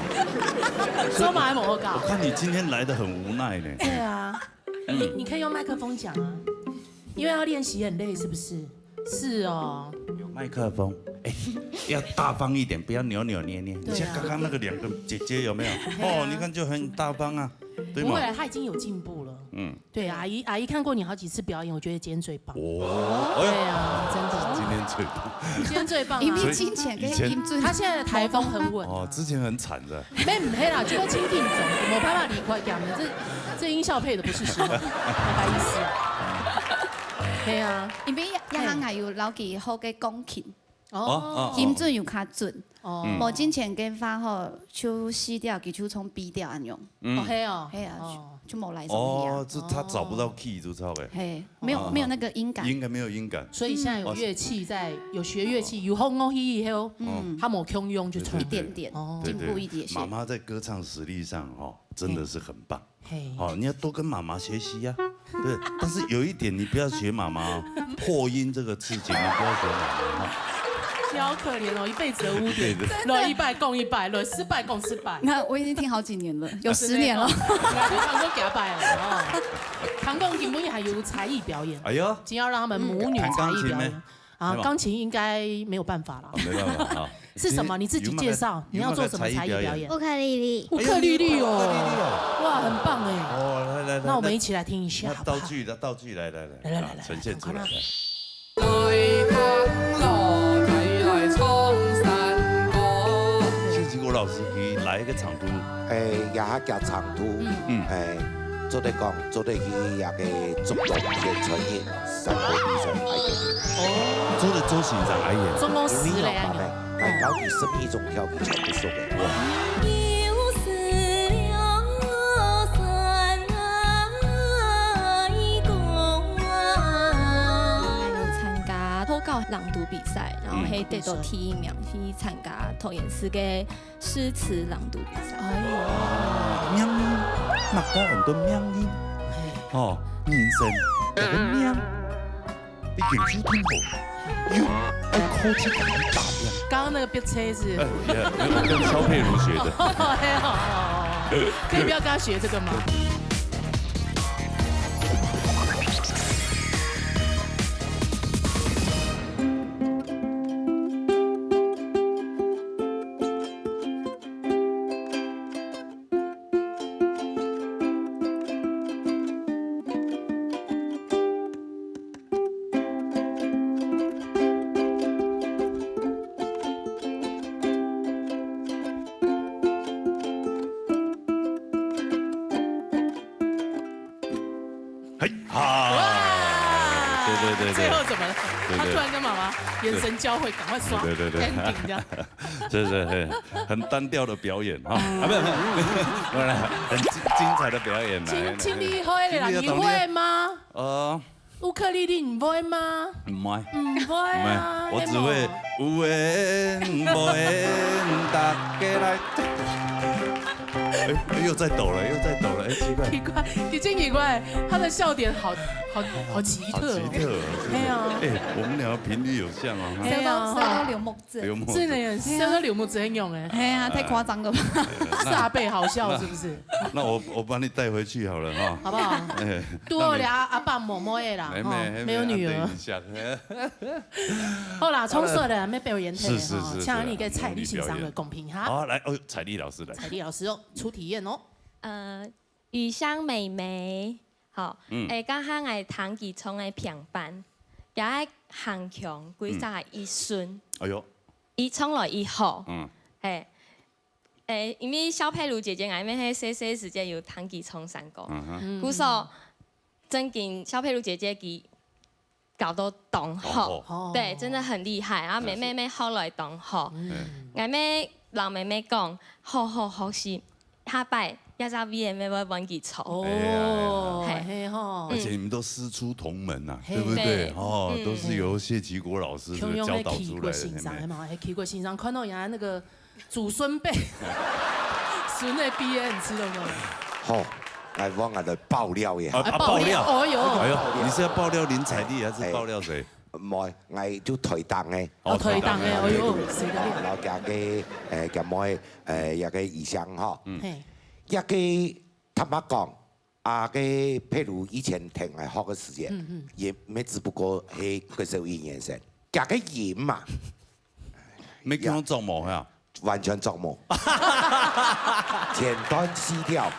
說嘛還沒有稿我。看你今天來得很無奈呢。對啊，你你可以用麥克風講啊，因為要練習很累，是不是？是哦，有麥克風，哎，要大方一點，不要扭扭捏捏。對啊像剛剛那個兩個姐姐有沒有？哦，你看就很大方啊，對嗎？不會，他已經有進步了。嗯，對，阿姨阿姨看過你好幾次表演，我覺得今天最棒。哦，對哎，啊，真的，今天最棒。今天最棒啊因！為之前个音準他現在台風很穩啊。哦，之前很慘的。沒沒啦，就會輕輕走，沒辦法離開講的，這這音效配的不是時候，不好意思。對啊，因為一下𠊎有留佢學个鋼琴，哦音準有較準。哦，無之前个話吼，就C調，佢就從B調恁樣。哦嘿哦，係啊，哦就就無來上去啊哦，。這他找不到 key 就操呗。嘿，沒有沒有那個音感。應該沒有音感。所以現在有樂器在，有學樂器，有學樂器以後，嗯他無共樣就對唱一點點哦，對進步一點些媽。媽在歌唱實力上哦，真的是很棒。嘿，好，你要多跟媽媽學習呀。對，但是有一點你不要學媽媽哦，破音這個事情你不要學媽媽哈。你好可憐哦，一輩子的污點，來一擺講一擺，來十擺講十擺。你看，我已經聽好幾年了，有十年了。你看都講過幾擺了哦。唐貢今晡日還有才藝表演，哎呦，今天要讓他們母女才藝表演彈鋼琴咩啊，沒有鋼琴應該沒有辦法了哦。沒辦法啊。是什麼？你自己介紹，有沒有你要做什麼才藝表演？烏克麗麗。烏克麗麗烏克麗麗哦，哦。哇，很棒哎。哦，來來來，那我們一起來聽一下，好不好？道具的道具來來來，來來來來啊呈現出來。看看來來看老弟來唱山歌。謝啟國老師，你來一個長度，誒，也較長途，嗯誒，做得講，做得去也个中國个傳藝山歌比賽來个。做得做欣賞哎呀。中公司嘞啊有沒有辦法？來，高級十一種跳舞全部熟个。參加脱稿朗讀比賽，然後還得到第一名去參加桃園市个詩詞朗讀比賽。命令，那个很多命令，哦，人生，那個命，你眼睛聽好，有，愛靠自己去打拼。剛剛那個逼車是哎，也沒有跟蕭佩如學的。可以不要跟他學這個嗎？嘿，好，謝对对对对最后怎么了？对对他突然跟妈妈眼神交汇，赶快刷对对对对 ending 这样。是是是，很单调的表演哈。啊，没有没有没有没有啦，很精精彩的表演来。请请你会了啦，你请你的同学会吗？呃，乌克丽丽你会吗？唔会。唔会啊，我只会有缘无缘，大家来。哎，哎又在抖了，又在抖了，哎，奇怪，奇怪，已经奇怪，他的笑点好好好奇好特哦。奇特哦。哎呀哎，我们两个频率有像哦。哈哎呀笑到笑到流目汁。流目真的耶，笑到流目汁很勇哎，哎呀，太夸张了吧？煞背好笑是不是？那我我把你带回去好了哈。好不好？哎，多了阿爸某某的啦，妹哈妹，没有女儿等。一下。好啦，冲色的，没表演是是是是请你个彩礼欣赏个公平哈。好，来哦，彩礼老师来。彩礼老师哦，出题验哦。呃，雨香妹妹，吼，嗯誒，剛剛𠊎聽佢唱个平板，也係行腔，規隻一順，哎呦，一唱落一好，嗯，嘿，誒，因為小佩如姐姐，𠊎乜係細細時節有聽佢唱山歌，嗯哼，嗯故所正經小佩如姐姐佢搞到當好。好，哦對，真的很厲害，然後妹妹妹後來當好。嗯，𠊎乜摎妹妹講，好好學習，下擺這隻V M會換佢唱。哦，哎呀哎呀嘿吼而，且你们都师出同门呐，嘿对不对？对哦，嗯都是由谢吉国老师共样教导个去过出来的。欣赏的嘛，还去过欣赏，看到人家那个祖孙辈，孙的毕业，你知道吗？好，来，我来爆料一啊下。啊爆料！哦哟，哎呦，你是要爆料林采丽还是爆料谁？唔係，我就推档个。哦，推档个，哎呦，谁的料？然後佢个誒，佢妹誒，一个異鄉哈，嘿，一个坦白講，啊个譬如以前聽𠊎學个時間嗯嗯，也没只不過係个時候一年生，佢个音嘛，没听我做毛呀？完全做無，前段死掉，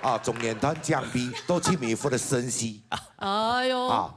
啊，中间段降B，到前面忽然升C。哎呦，啊，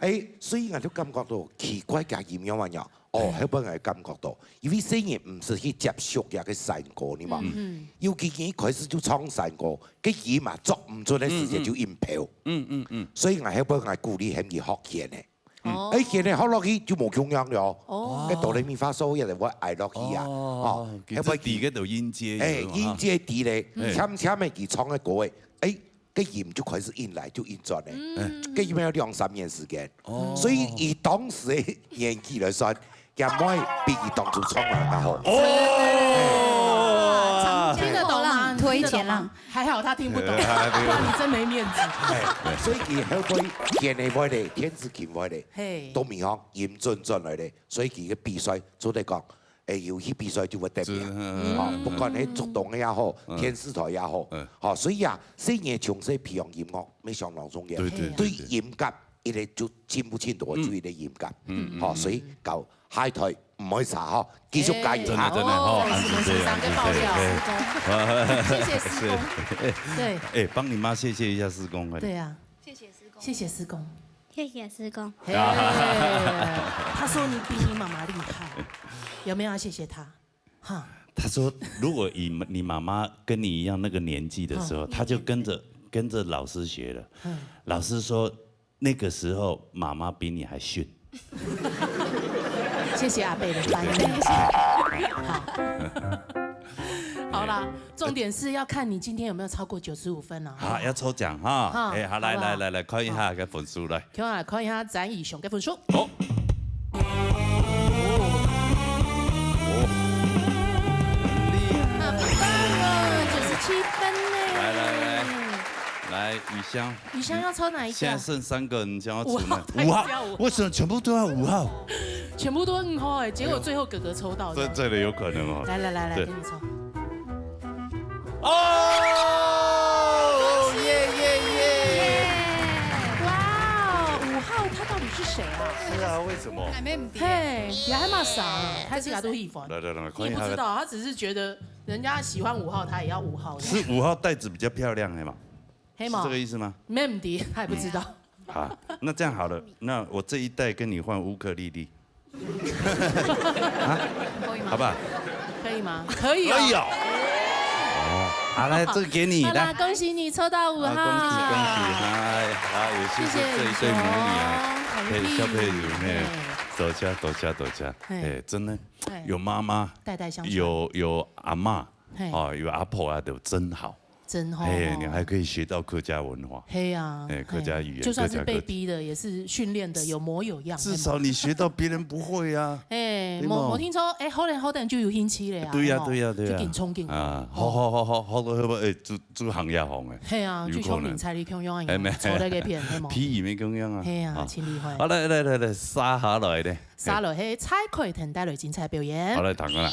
誒，所以𠊎就感覺到奇怪，佢音樂還有，哦，後尾𠊎感覺到，因為細人毋識去接觸這个山歌，你嘛，嗯尤其佢一開始就唱山歌，个音嘛捉毋準个時間就硬飄，嗯嗯嗯，所以𠊎後尾𠊎鼓勵喊佢學弦个，哦誒，弦个學落去就無共樣了哦，哦个哆來咪發嗦也會挨落去啊，哦哦，，其實底个都音阶，誒，音階底咧，嗯淺淺个佢唱个歌誒，誒，个音就開始硬來就硬轉咧。嗯个音要兩三年時間，哦所以以當時个年紀來算，佢妹比佢當初唱个較好。哦，听得懂吗？推前浪，还好他听不懂，不对啊对啊然你真没面子。哎，所以佢後尾弦个妹咧，電子琴妹咧，嘿，都未學，音準轉來咧，所以佢个比賽做得講，誒，有去比賽就會得名。是嗯哦，不管係竹東个也好，嗯電視台也好嗯，好，所以啊，細人從細培養音樂，非常當重要。对对對音樂，一个就進步盡多，就一个音樂。嗯好，所以搞下一台毋會差哈，繼續加油哈。真的真的哦，哦安子这样是不是三个爆料子，师公，谢谢师公。对哎，帮你妈谢谢一下师公，快点。对啊，谢谢师公。谢谢师公。谢谢师公。嘿，他说你比你妈妈厉害，有没有要谢谢他？哈，他说，如果以你妈妈跟你一样那个年纪的时候，他就跟着跟着老师学了。嗯，老师说，那个时候妈妈比你还逊。谢谢阿贝的翻译。好，好啦，重点是要看你今天有没有超过九十五分哦。好，要抽奖哈。哈哎，好，来好不好来来来，看一下个分数来。看啊，看一下展以上个分数。好，好棒哦，九十七分呢。来来来来，雨香，雨香要抽哪一个？现在剩三个，你想要抽哪？五号五号才叫五号，为什么全部都要五号？全部都很好哎，结果最后哥哥抽到的。这这个有可能哦。来来来来，对给你抽。哦，耶耶耶！哇，五号他到底是谁啊？是啊，为什么？还没唔对。嘿，也还蛮傻，他自己都一烦。来来来，你看一下也不知道，他只是觉得人家喜欢五号，他也要五号。是五号袋子比较漂亮，是吗？黑毛是这个意思吗？没问题，他也不知道。好，那这样好了，那我这一袋跟你换乌克丽丽，可以吗？好不好？可以吗？可以哦。可以哦。哦，好，来，这个给你，好啦，来。恭喜你抽到五号。啊，恭喜恭喜！哎，啊，也谢谢这一对母女啊。嘿，小朋友，嘿，嘿。多謝，多謝，多謝。嘿。嘿，真的，嘿。有妈妈，代代相传。有，有阿嬷，嘿。哦，有阿婆啊，就真好。真好，嘿，吼。你还可以学到客家文化。嘿啊，嘿，客家语言，嘿，就算是被逼的，客家歌曲。也是训练的，有模有样，至少你学到别人不会啊，嘿吗？哎，对吗？我，我听说，哎，好等好等就有兴趣了啊，对呀，吼，对呀，对呀。就紧冲紧。啊，好，好，好，好，好，好，哎，做，做行业行哎。嘿啊，有可能。就像明彩你共样一样，哎，没，做那个片，对吗？皮也没共样啊。嘿啊，啊。真厉害。好，来，来，来，来，沙下来的。沙下来，嘿，蔡凱婷带来精彩表演。好，来，唐哥啦。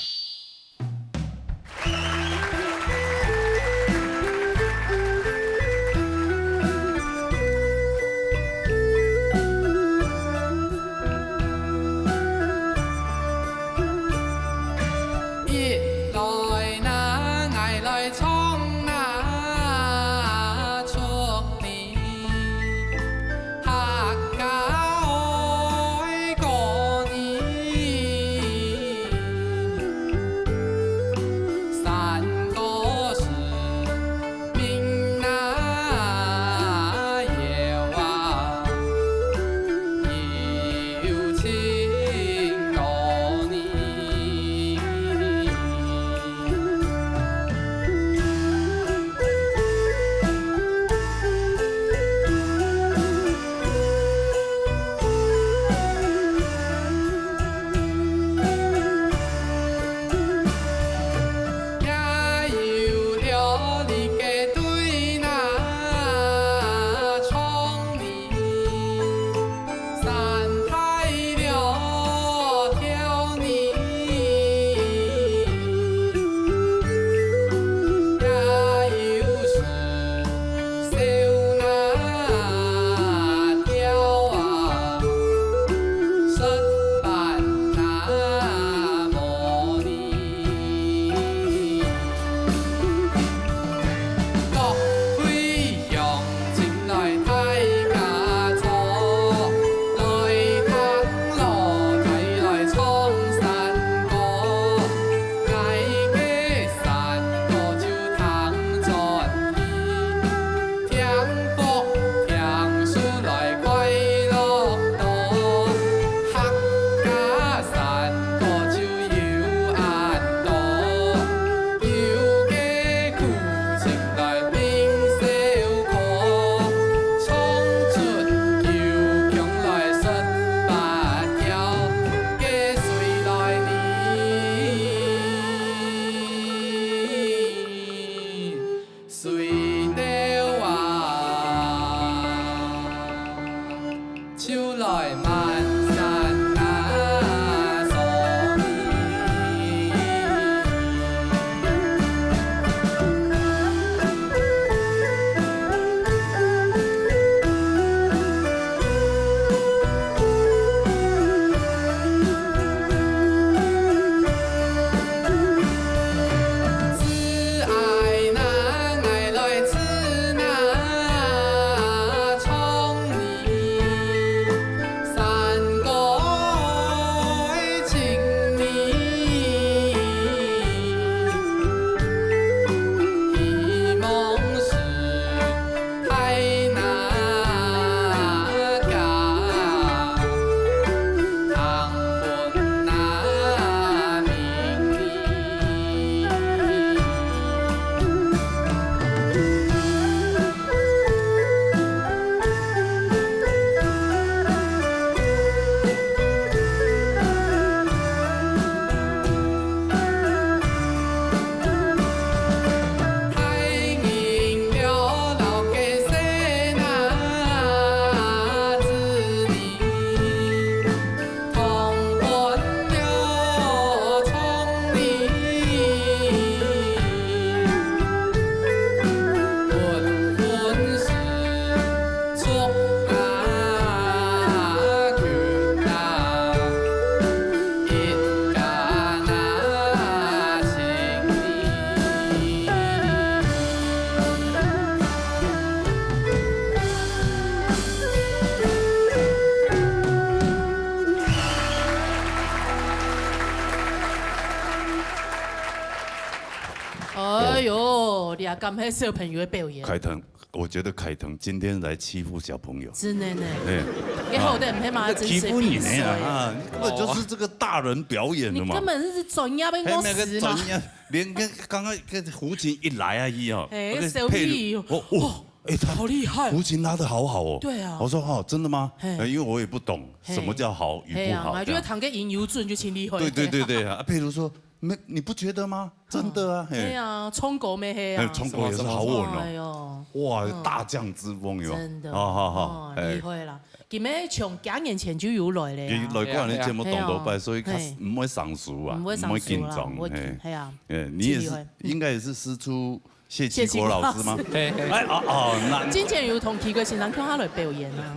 哎喲，你也感谢小朋友个表演。凯婷，我觉得凯腾今天来欺负小朋友。真的呢。哎。你好歹毋係嘛，真是欺负你呢啊，你根本就是这个大人表演的嘛。你根本是专业的公司嘛。还没个专业，连跟刚刚跟胡琴一来啊，一哦，哎，我跟佩鲁，手艺哦。我，哇，哎，他好厉害。胡琴拉得好好哦。对啊。我说，哦，真的吗？嘿。呃，因为我也不懂什么叫好与不好，嘿啊，这样。就会弹个音有准就请你回。对，对，对，对，啊，佩鲁说，没，你不觉得吗？真的啊，嘿。对啊，唱歌咩，嘿啊。哎，唱歌也是好稳哦。哎呦。哇，嗯。大将之风哟。真的。好，好，好，哦，哎。厉害啦。今日从几年前就有来了呀。佢来过咱节目当多摆，嘿啊。所以佢嘿。毋会生疏啊，毋会生疏啦，毋会紧张，毋会紧，嘿。嘿啊。哎，你也是，真厉害。应该也是师出谢其国老师吗？谢其国老师。嘿，嘿。哎，哦，哦，那之前有同其国先生共下来表演啊，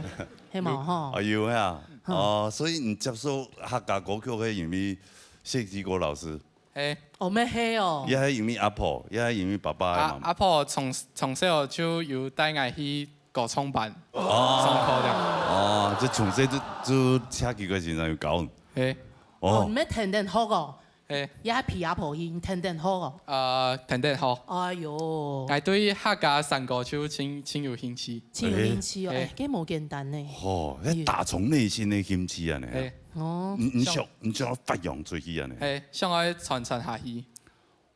系嘛，吼。啊，有啊。嗯。哦，所以你接受客家歌曲，系因为谢其国老师？ 嘿。哦，乜係哦。也係因為阿婆，也係因為爸爸啊，啊，媽媽。阿婆從，從小就有帶𠊎去歌唱班，哦。上課了。哦，就從細就，就請其國先生有教你。嘿。哦。哦，你乜天天學哦？嘿。也係陪阿婆去，你天天學哦？呃，天天學。哎喲。𠊎對客家山歌就盡，盡有興趣。盡有興趣哦，哎。哎，該無簡單呢。哦，該打從內心个興趣啊，呢。嘿。 哦。你，你想，你想要發揚出去啊呢？嘿，想要傳傳下去。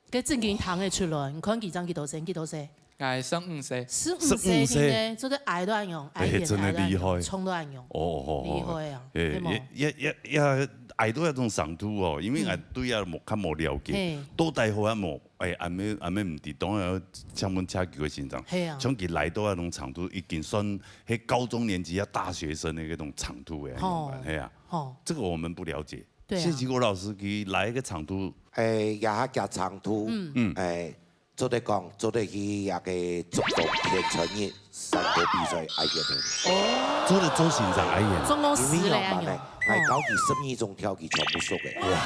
該正經聽得出來，你看佢正幾多歲？幾多歲？𠊎十五歲。十五歲定个，十五歲。做得挨到恁樣，挨一點挨到恁樣，哎，真的厲害。衝到恁樣。哦，哦，哦。厲害啊，哎，係無？也，也，也，也挨到該種程度哦，因為𠊎對啊無，較無了解，嗯。嘿。到底好啊無？ 哎，阿妹，阿妹毋知，當然要請問請幾位先生。係啊。像佢來到該種程度，已經算係高中年級啊，大學生个該種程度个，吼。係啊。吼。這個我們不了解。對啊。謝其國老師佢來个程度，哎，也下个程度，嗯。嗯。哎，做得講，做得去那個竹東天成日 山歌比賽愛演个。哦。做得做先生愛演。總共十個人哦。因為仰般呢，𠊎教佢十二種調佢全部熟个。哇。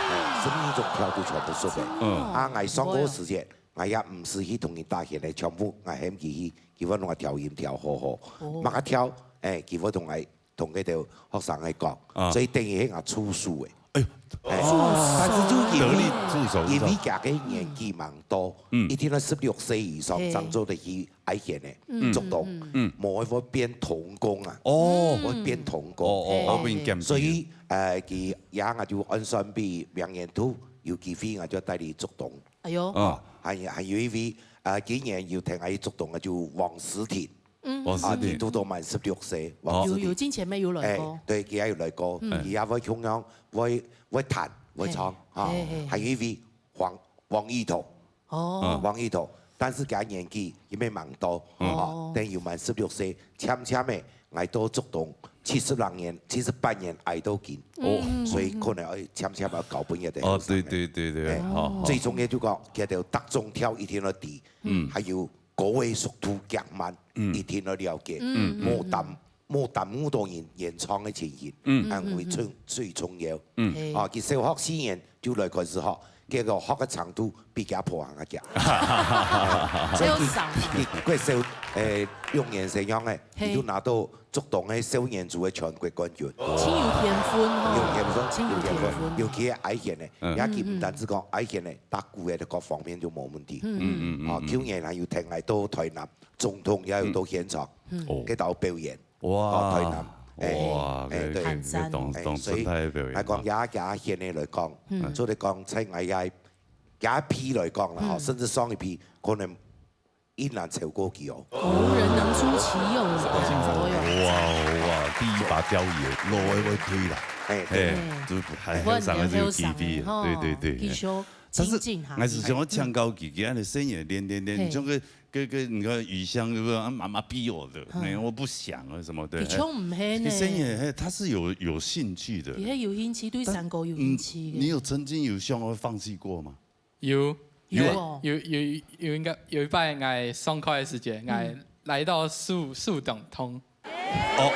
哎，十二種調佢全部熟个。嗯。啊，𠊎上課時節，𠊎也毋使去同佢打弦个，全部𠊎喊佢去，佢會同𠊎調音調好好。哦。麼个調，哎，佢會同𠊎，同該兜學生來講。啊。所以等於係𠊎助手个。 哎喲，哎，哦。但是就因為，得力助手，因為佢个年紀蠻大，嗯。一定要十六歲以上，嘿。正做得去挨弦个，嗯。竹東，嗯。無會變童工啊，哦。會變童工。哦，哦，哦。會變減肥。所以，呃，佢也𠊎就按算畀明年度有機會，𠊎就帶你竹東。哎喲。啊。還有，還有一位，呃，今年有聽𠊎去竹東个就王思婷。 嗯。哦，啊，是的。佢拄到滿十六歲，哦。有，有，之前乜有來過。哎，對，佢也有來過，嗯。佢也會共樣，會，會彈，會唱，嘿，啊。嘿，嘿，嘿。還有一位黃，黃義彤。哦。嗯。黃義彤，但是佢年紀因為蠻大，嗯。啊，哦。等有滿十六歲，漸漸个，𠊎到竹東七十零年，七十八年挨到今，哦。嗯，所以可能愛漸漸个交分一個後生个。哦，對，對，對，對，哎，好，好。最重要就講，佢兜逐種調一定要知，嗯。還有 歌个速度較慢，嗯。一定要了解，嗯，嗯，無耽，嗯。無耽誤到人演唱个情形，嗯。恁樣最，嗯，嗯。最重要。嗯。嘿。啊，佢小學四年就來開始學，結果學个程度比佢阿婆還較遽。所以佢，小學。佢，佢，佢小，誒，六年生樣个，嘿。佢就拿到竹東个少年組个全國冠軍。真有天分吼。有天分，真有天分。有天分。尤其係挨弦个，嗯。也佢毋單止講挨弦个，打鼓个各方面就無問題。嗯，嗯，嗯，嗯，啊，嗯。舊年還有聽𠊎到台南 總統也有到現場，嗯。哦。該兜表演。哇。哦，台南。哎，哇，哎，對。這，這當，哎，當生態个表演。所以，來講，啊。也，也現在來講，嗯。做得講，在𠊎也，也一批來講啦，吼，嗯。甚至上一批，可能一難超過佢哦。無人能出其右啦。哎喲。哇，哇，第一把交椅，路會，會推啦。哎，對。嘿，就還後生个就有機會。我很後生个吼，對，對，對。繼續但是，精進下去。還是想要強調幾句，恁樣聲音練，練，練，嘿。像個 跟，跟你看雨香，對不對？啊，媽媽逼我的，嗯。哎，我不想啊什麼的。的確毋係呢。哎，聲音，哎，他是有，有興趣的。佢係有興趣，對山歌有興趣个。但，嗯，你有曾經有想要放棄過嗎？有，有啊。有，有，有，應該有一擺，𠊎上課个時節，嗯。𠊎來到樹，樹頂痛。哦，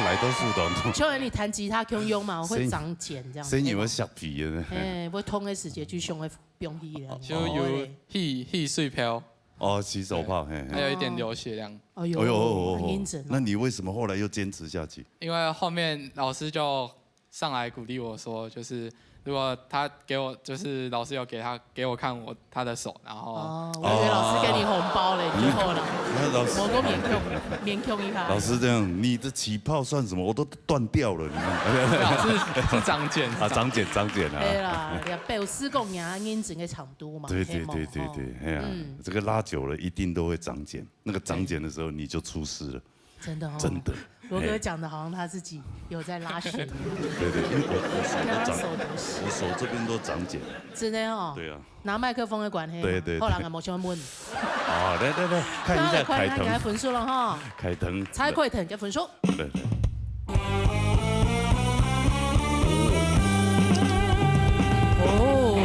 來到樹頂痛。像你彈吉他共樣嘛，會長繭這樣。聲音會削皮的呢。哎，會痛个時節就想要放棄了。就有氣，氣水泡。 哦，起手泡，嘿，嘿。還有一點流血這樣。哎喲，哎喲，哦，哦，哦。很認真哦。那你為什麼後來又堅持下去？因為後面老師就上來鼓勵我說，就是如果他给我，就是老师有给他，给我看我，他的手，然后哦，我以为老师给你红包嘞，你就好了。那老师我够勉强，勉强一下。老师这样，你的起泡算什么？我都断掉了，你看。没有，是，是长茧，是啊，长茧，长茧啊。对啦，也表示讲人认真的程度嘛，对，对，对，对，对，嘿嘛，吼。哎呀，嗯。这个拉久了，一定都会长茧。那个长茧的时候，你就出师了。 真的哦。真的。罗哥讲的好像他自己有在拉弦一样。对，对，因为我，我手都长，跟他手都是。我手这边都长茧了。真的哦。对啊。拿麦克风的关系嘛。对，对，对。后来我们先问。好，来，来，来，看一下凯腾。看他的快，看一下分数了哈。凯腾。猜快腾的分数。对，对。哦，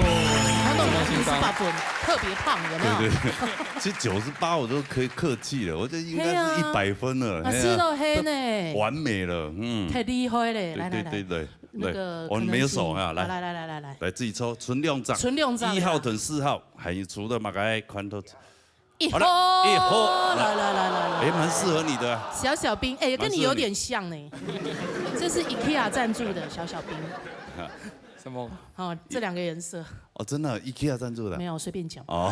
他那种九十八分，特别胖，有没有？对，对，对。 其实九十八我都可以客气了，我这应该是一百分了，嘿啊。啊，嘿啊，是哦，嘿呢。完美了，嗯。太厉害了，对，来，来，来。对，对，对，那个对，我没有手啊，来。可能是，来，来，来，来，来。来，自己抽，賰两张。賰两张，一号同四号，还有除了嘛，该看到。一号，好了，一号，来。来，来，来，来，来。哎，蛮适合你的啊。小小兵，哎，跟你有点像呢。蛮适合你。这是IKEA赞助的小小兵。什么？哦，这两个颜色。 哦，真的，IKEA赞助的啊？没有，随便讲。哦，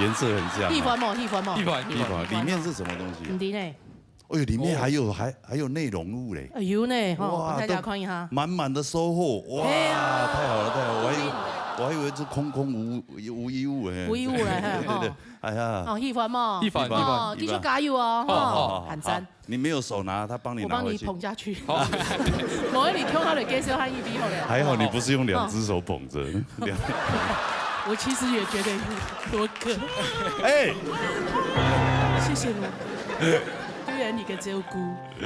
颜色很像啊。喜欢吗？喜欢吗？喜欢，喜欢。喜欢，里面是什么东西啊？你呢？哎呦，里面还有，哦。还，还有内容物嘞。哎，有呢，吼，哇，大家看一下。都满满的收获，哇，嘿啊。太好了，太好了，我还以为，我还以为是空空无，无一物哎。无一物了，嘿，对，对，对，吼。哎呀。哦，喜欢吗？喜欢，哦，喜欢，喜欢。继续加油哦，吼，好，好，好，很赞。好。 你没有手拿，他帮你拿回去。我帮你捧下去。好。我帮你捧下去，介绍他一滴好了。还好你不是用两只手捧着，哦。两我其实也觉得有多可。哎。谢谢罗哥，对你个照顾，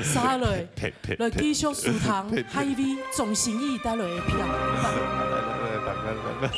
下来，呸，呸，呸。来继续收听，呸，呸。海味总心意带来的票。来，来，来，来，来，来。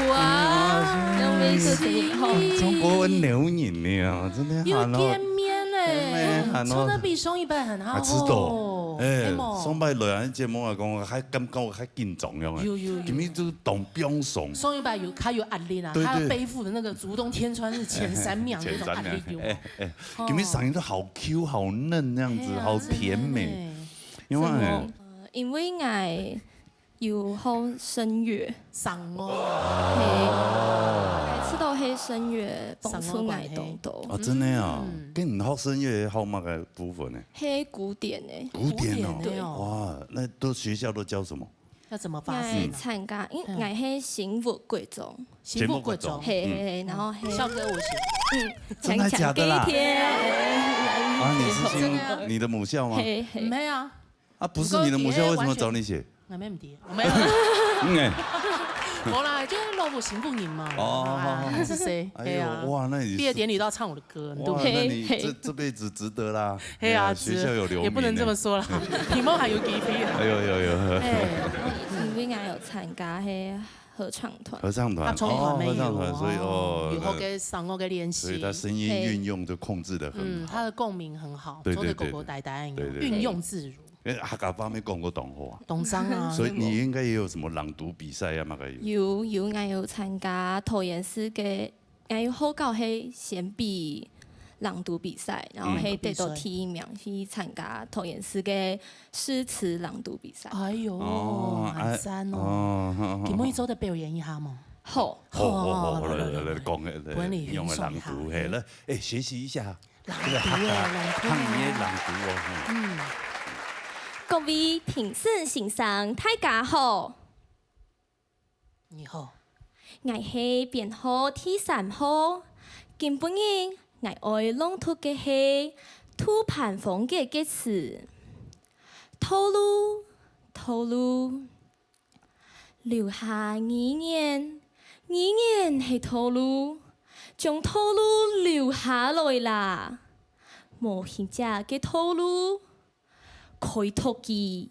哇，两位主持人吼。中国人牛人呢，真的有见面嘞，真的很好。抽得比上一擺還好。還知道，哎，上擺來啊，節目啊，講還感覺還緊張樣啊。有，有，有。今日就當放鬆。上一擺有，較有壓力啊，對，對。他要背負的那個竹東天川是前三名那種壓力，有沒有？前三名，哎，哎，哦。今日聲音都好Q、好嫩那樣子，哎呀，好甜美。真的呢。因為，什麼？呃，因為𠊎 有好聲樂。聲樂。係，每次都係聲樂幫助𠊎當多。哦，真的啊？嗯。該你學聲樂學麼个部分呢？係古典个。古典哦。古典个哦。哇，那都學校都教什麼？要怎麼發聲啊？𠊎參加，因為𠊎係新屋國中。新屋國中。係，係，係，然後係。校歌舞型。嗯，真的假的啦？強強給一天。啊，你是新，真的啊。你的母校嗎？係，係。毋係啊。 啊，不是你的母校，為什麼找你寫？𠊎乜毋知，𠊎乜，嗯，哎。好啦，就是老婆幸福人嘛。哦，啊，好，好，好。是谁？哎呦，对啊。哇，那你是，毕业典礼都要唱我的歌，对不哇，对？那你这，嘿，嘿。这辈子值得啦。嘿啊，哎呀，学校有留名呢。值得，也不能这么说啦，题目还有给力啊。哎呦，有，有。哎。因为俺有参加嘿合唱团。合唱团，啊，唱团哦，合唱团，没有，所以，哦，哦，有好个声乐个练习。所以他声音运用就控制得很好。嘿。嗯，他的共鸣很好，对，对，做得狗狗呆呆一样，对，对，对。运用自如。 因为客家话没讲过东话啊。东商啊。所以你应该也有什么朗读比赛啊，嘛个有。有，有，俺有参加桃园市个，俺有好搞嘿先比朗读比赛，然后嘿得到第一名去参加桃园市个诗词朗读比赛。哎呦，哦，蛮赞哦。哎，哦，好，好，好。今晡日做得表演一下吗？好。好，好，好，好，来，来，来，来，讲，来，本领用个朗读，很厉害。嘿，来，哎，学习一下。 朗读耶，这个客家，朗读耶。客语的朗读哦，嗯。嗯。各位评审先生，大家好。你好。𠊎係編號第三號。今晡日𠊎愛朗讀个係杜潘芳个个詞。道路，道路。 留下語言，語言係道路，將道路留下來啦。無形跡个道路，開拓佢，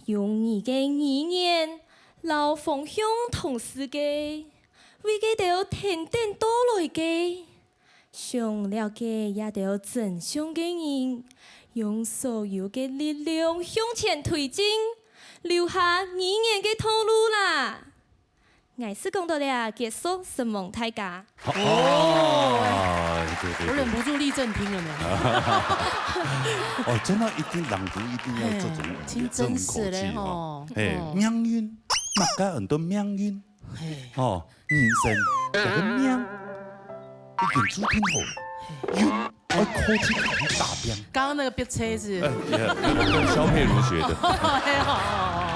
用你个語言摎方向同世界，為該兜跈等到來个 想了解這兜真相个人，用所有个力量向前推進，留下語言个道路啦！𠊎就講到這，結束，承蒙大家。好，哦，對，對，對。我忍不住立正聽了呢。哦，真的一定朗讀一定要這種，嘿，真真實嘞吼。這種口氣哈。嘿，嗯。命運，麼个很多命運。 嘿。吼，人生，這个命已經注定好了，嘿。又愛靠自家去打拼。剛剛那個逼車是？哎，也，那個跟蕭佩如學的。哎，好，好，好，好。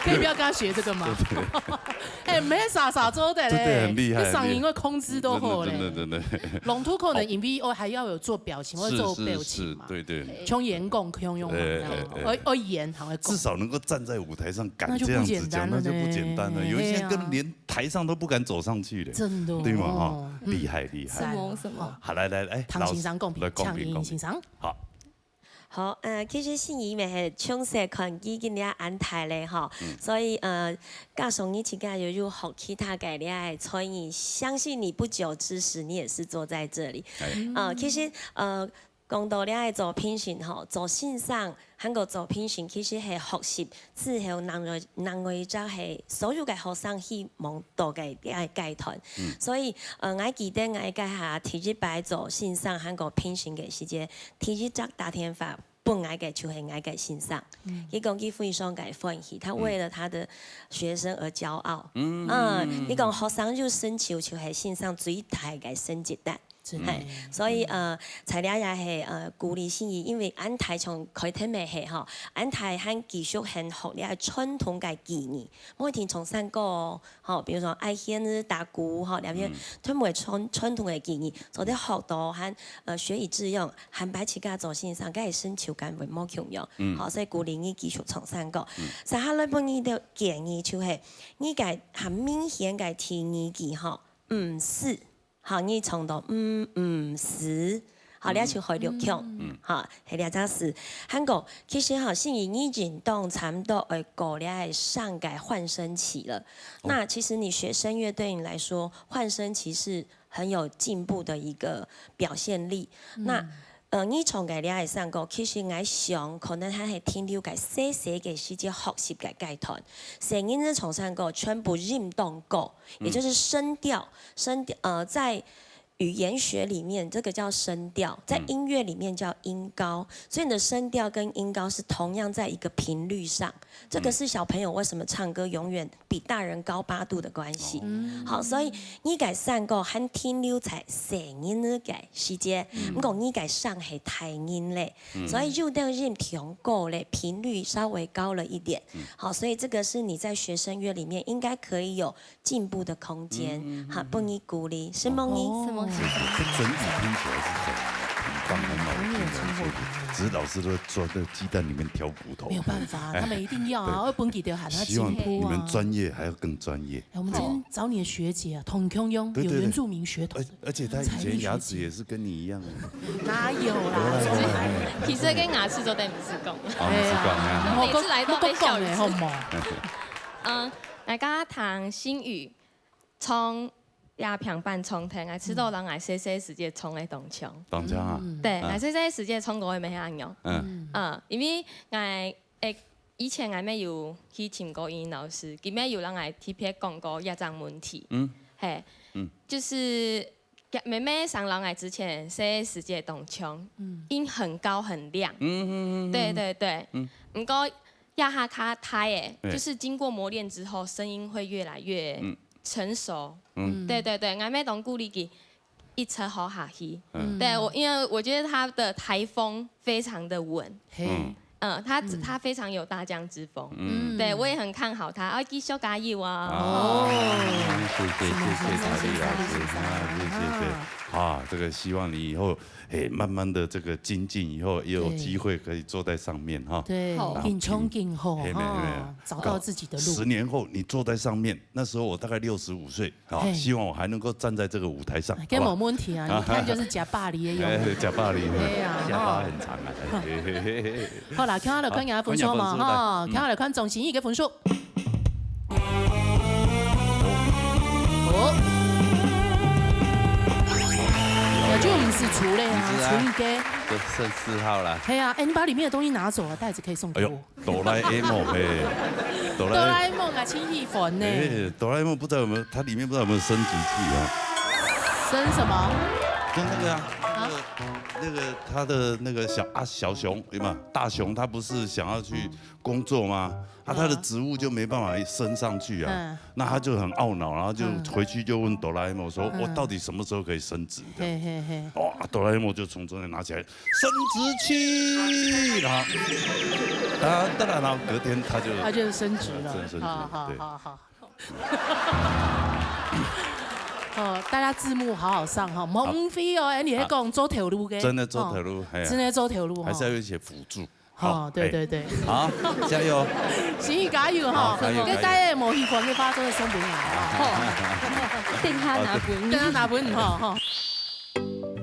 可以不要跟他學這個嗎？對，對。哎，沒啥啥做得嘞，對，對，很厲害，這嗓音會控制都好嘞。真的，真的，真的。朗讀可能因為哦，還要有做表情，或者做表情嘛。是，是，是，對，對。像演講，像演講那樣，哎，哎，哎。哦，哦，演，好，會講。至少能夠站在舞台上敢這樣子講，那就不簡單了呢。那就不簡單了。有一些人根本連 台上都不敢走上去的。真的哦。對嘛，哈？嗯。厲害，厲害。讚。什麼，什麼？好，來，來，來，唐先生講評，老師，來講評，講評。請唐先生。好。好，呃，其實信儀乜係從細看佢今日恁大咧，吼。嗯。所以，呃，加上你自家又有學其他个這个才藝，相信你不久之時，你也是坐在這裡。哎。呃，其實，呃， 講到這个做評審吼，做先生，還過做評審，其實係學習之後另外，另外一隻係所有个學生希望到个這个階段。嗯。所以，呃，𠊎記得𠊎該下第一擺做先生還過評審个時節，第一隻打電話分𠊎个就係𠊎个先生。嗯。佢講佢非常个歡喜，他為了他的學生而驕傲。嗯。嗯，佢講學生有成就就係先生最大个成績單。 真的。嘿，所以，呃，在這也係，呃，鼓勵信儀，因為恁大從開頭乜係吼，恁大還繼續還學這傳統个技藝，無一定唱山歌哦，吼，比如說愛弦子、打鼓，吼，這片，嗯。全部係傳，傳統个技藝，做得學到還，呃，學以致用，還擺自家做先生，該个成就感會無共樣。嗯。吼，所以鼓勵你繼續唱山歌。嗯。接下來分你个建議就係，你个還明顯个第二句吼，毋使 好，你唱到，嗯，毋使。好，嗯。這就開六腔。嗯。好，係這隻字。還過，其實哈，信儀已經當差不多愛過這个聲个換聲期了。哦。那其實你學聲樂對你來說，換聲期是很有進步的一個表現力。嗯。那，呃，你唱个這个聲歌，其實𠊎想可能還係停留在細細个時節學習个階段。細人仔唱聲歌，全部音當高， 也就是聲調，聲調，呃，在語言學裡面，這個叫聲調，在音樂裡面叫音高，嗯。所以你的聲調跟音高是同樣在一個頻率上，這個是小朋友為什麼唱歌永遠比大人高八度的關係。嗯。好，所以你个聲歌還停留在細人仔个時節，嗯。毋過你个聲係大人咧，嗯。所以有兜音調高咧，頻率稍微高了一點。嗯。好，所以這個是你在學聲樂裡面應該可以有 進步的空間，嗯，嗯，嗯，哈，分你鼓勵，承蒙你。哦，承蒙，承蒙。這，這整體聽起來是很平均。放很好的鸡蛋，所以只是老师都坐在鸡蛋里面挑骨头。没有办法，他们一定要啊，对。要不然给他喊他，希望你们专业还要更专业。哎，我们今天找你的学姐啊，同样有原住民血统的，对，对，对。而，而且她以前牙齿也是跟你一样的。哪有啦？其实跟牙齿都在你自讲。哦，你自讲啊。哎呀，每次来都被笑一次。好無？嗯，來，剛剛唐星宇 唱這平板唱聽，𠊎試著人𠊎細細時節唱个當像。當像啊？對，𠊎細細時節唱歌个乜係恁樣。嗯。嗯，因為𠊎，誒，以前𠊎乜有去尋過音樂老師，佢乜有人𠊎特別講過這種問題。嗯。嘿，嗯。就是，妹妹上人𠊎之前細細時節當像，嗯。音很高很亮。嗯，嗯，嗯，嗯。對，對，對。嗯。毋過，這下較大誒，對。就是經過磨練之後，聲音會越來越，嗯。 成熟。嗯。對，對，對，𠊎乜當鼓勵佢一直好下去。嗯。對，我，因為我覺得他的台風非常的穩。嘿。嗯。嗯，他，嗯。他非常有大將之風。嗯。對，我也很看好他，要繼續加油啊。哦。謝謝，謝謝台麗老師，啊，謝謝，謝謝。啊，這個希望你以後，哎，慢慢地這個精進以後，也有機會可以坐在上面哈。對，好。緊衝緊後，嘿，沒有，沒有。哈，找到自己的路。十年後，你坐在上面， 那時候我大概六十五歲，啊，嘿。希望我還能夠站在這個舞台上，哎，跟我問題啊，好不好？你看就是假巴黎的用語。哎，假巴黎，對啊，假巴很長啊。哈。嘿，嘿，嘿，嘿。好啦，看下來看人家分數嘛，好，看人家分數，哈，來。嗯。看下來看張歆藝个分數。哦。那就毋使除了啊，毋使啊。除以个。就剩四號啦。嘿啊，哎，你把裡面的東西拿走了，袋子可以送給我。哎呦。 哆啦A夢，嘿，哆啦A夢啊，真興奮呢。哎，哆啦A夢不知道有沒有，它裡面不知道有沒有升級器啊？升什麼？就那個啊，啊？那個，那個他的那個小，啊，小熊，有沒有？大熊他不是想要去工作嗎？啊，他的職務就沒辦法升上去啊。嗯。那他就很懊惱，然後就回去就問哆啦A夢說：嗯。“我到底什麼時候可以升職？”這樣。嘿，嘿，嘿。哇，哆啦A夢就從中間拿起來， 升職器，然後，啊，當然了，隔天他就，他就升職了。真的升職，好，好，對。好，好。哦，大家字幕好好上哈，莫誤會哦，哎，你在講做頭路个，真的做頭路，哦，嘿啊。真的做頭路哈。還是要有一些輔助。哦，好，對，對，對。好，加油。歆藝加油哈，好，加油，該大家也莫喜歡，該發作的生不來啊。好。等下拿分你。等下拿分你哈，哈。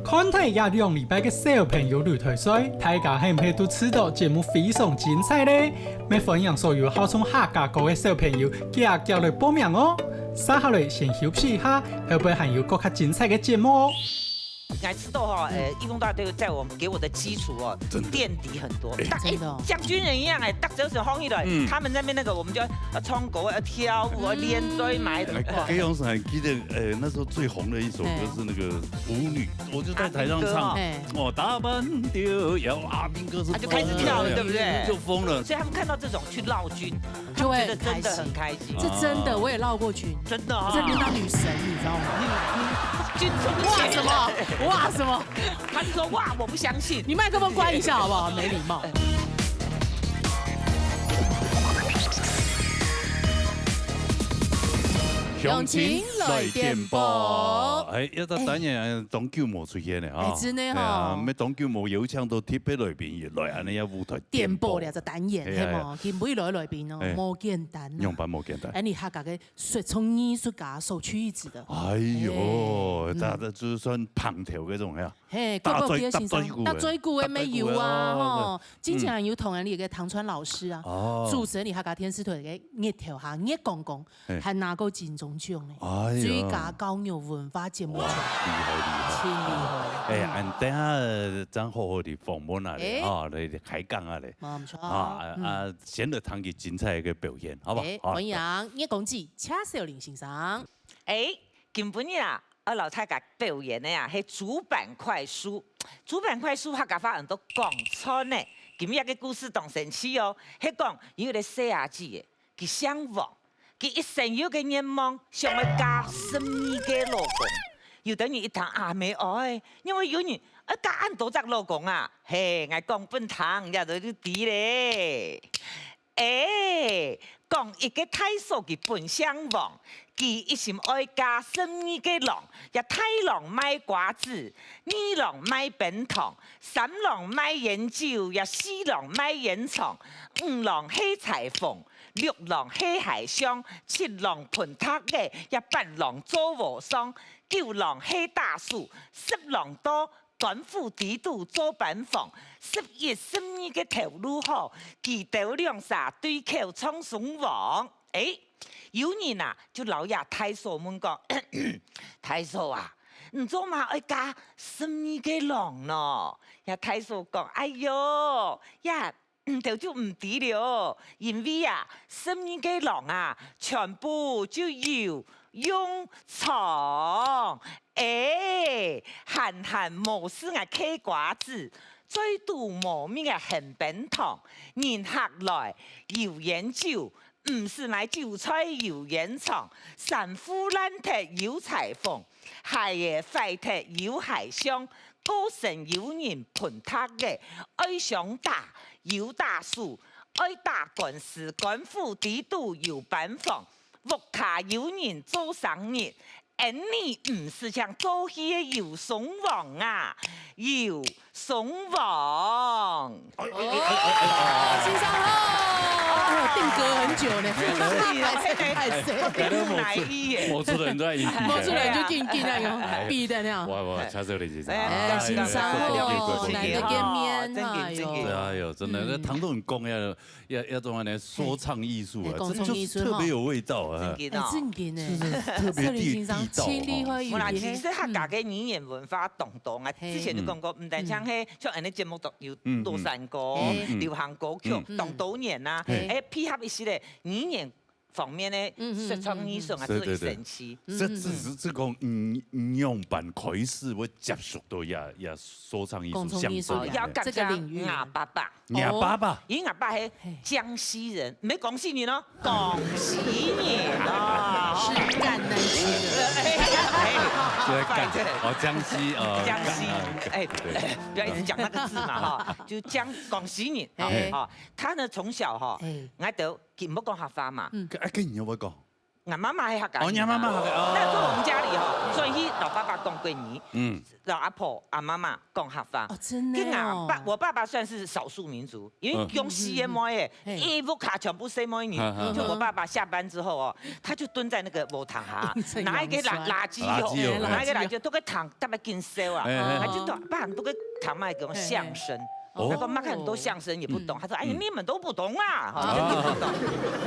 看忒這兩禮拜个小朋友擂台賽，大家係毋係都試著節目非常精彩咧？乜歡迎所有好唱客家歌个小朋友，遽遽來報名哦！續下來先休息一下，後背還有更加精彩个節目哦！來，知道哈，呃，義峰大隊在我們給我的基礎哦，真的。墊底很多。哎。大，哎，真的哦。像軍人一樣哎，大家都是轟一輪，嗯。他們那邊那個，我們就要，呃，唱歌啊，跳舞啊，嗯。練隊埋。哎，哇。這樣子還記得，呃，那時候最紅的一首歌是那個舞女 我就在台上唱，阿兵哥哦。嘿。哦，打扮就要阿兵哥是啊，就開始跳了，對不對？就瘋了。所以他們看到這種去鬧軍，就會他們覺得真的很開心。很開心。這真的，哦。我也鬧過軍。真的哦。我真的當女神，你知道嗎？你，你，軍中哇什麼？哇什麼？他就說：「哇，我不相信。」你麥克風關一下好不好？沒禮貌。 鄉親來電報。哎，這隻單元當久無出現了哈。哎，真的哈。哎呀，乜當久無邀請到特別來賓也來恁樣舞台電報。電報這隻單元，嘿啊，係無？嘿啊。今晡日來賓哦，哎。無簡單啊。仰般無簡單？哎，你客家个說唱藝術家首屈一指的。哎喲，哎，嗯。這，這就算捧頭該種呀。 嘿，各位先生，搭最久个，搭最久个乜有啊，搭最久个，哦，吼，對。之前有同𠊎俚个唐川老師啊，哦。主持人客家電視台个日頭下，月光光，嘿。還拿過金鐘獎呢，哎呀。最佳教育文化節目獎。哇，厲害，厲害。真厲害。哎，嗯。恁等下正好好地訪問啊咧，哎。吼，來，來開講啊咧。無錯。啊，嗯。啊，先來聽佢精彩个表現，好不好？哎，好。歡迎月光姊謝小玲先生。哎，今晡日啊， 愛摎大家表演个啊，係竹板快書。竹板快書客家話安到講穿呢。今日个故事當生趣哦，係講有一個細阿姊仔，佢姓王，佢一生有個願望，想愛嫁十二個老公。有兜人一聽阿姆哀，認為有人愛嫁恁多隻老公啊，嘿，𠊎講分你聽，這就知咧。哎，講一個大嫂佢本姓王，佢一心愛嫁十二個郎，這大郎賣瓜子，二郎賣冰糖，三郎賣菸酒，這四郎賣菸腸，五郎係裁縫，六郎係鞋匠，七郎歕笛仔，這八郎做和尚，九郎係打手，十郎到 官府底肚做班房，十一、十二個頭路好，佢兜兩儕對口唱雙簧。欸，有人啊，就摎這大嫂問講：「大嫂啊，你做麼愛嫁十二個郎呢？」這大嫂講：「哎喲，這 你兜就毋知了，因為啊，十二個郎啊，全部就有用場。」欸，閒閒無事𠊎嗑瓜子，嘴肚無味𠊎含冰糖，人客來有菸酒，毋使買酒菜有菸腸，衫褲爛忒有裁縫，鞋仔壞忒有鞋匠，過身有人歕笛仔，愛相打 有打手，愛打官司，官府底肚有班房，屋下有人做生日，恩俚毋使淨做戲个有雙簧啊，有雙簧。哦，先生好。哎呀，定格很久呢。是哦，嘿，嘿，哎，谁？我跟你来一眼。某处人都在一起。某处人就定定那个，闭的那样。我我差这点先生。哎，先生好，难得见面，真的真的哎呦对啊，有真的，那唐仲很讲要要要怎么呢？说唱艺术啊，哎讲这就是唱艺术特别有味道啊真，的哦。哎，正经呢，是特别地策略先生地道千里花哦。無啦，与别人其實客家个語言文化當多啊，嘿之前就講過，毋單淨係像恁呢節目都有嗯老山歌、嗯老山歌、嗯當多年啦，嗯哎，配合一些个語言方面的嗯嗯說唱藝術啊，對做一神奇。这只是这个嗯，你用版开始会接触到也也说唱艺术讲唱艺术相关的。这个领域阿爸爸，你爸爸，因为阿爸系江西人，毋係廣西人哦，廣西人哦。是赣南籍的。就在赣哦，江西哦，江西赣哦，哎，对不要一直讲那个字嘛哈，就江广西人哎哈。他呢从小哈哎，俺都不讲客话嘛，哎，跟你有没有讲？俺妈妈还客家人嘛。哦，你妈妈好的哦。那在我们家里哈，所以老爸爸讲国语，嗯，老阿婆、阿妈妈讲客话。哦，真的跟俺哦。爸，我爸爸算是少数民族，因为用西人妹哎，嗯一屋卡全部西妹人，嗯嗯就我爸爸下班之后哦，他就蹲在那个楼堂哈阴盛阳衰，拿一个垃垃圾油，垃圾油拿一个垃圾油，都个糖，大概跟烧啊，哎哎他就都爸都个糖卖给我相声。哦他说妈看很多相声也不懂，他说哎呀嗯你们都不懂啊，哈，啊真的不懂。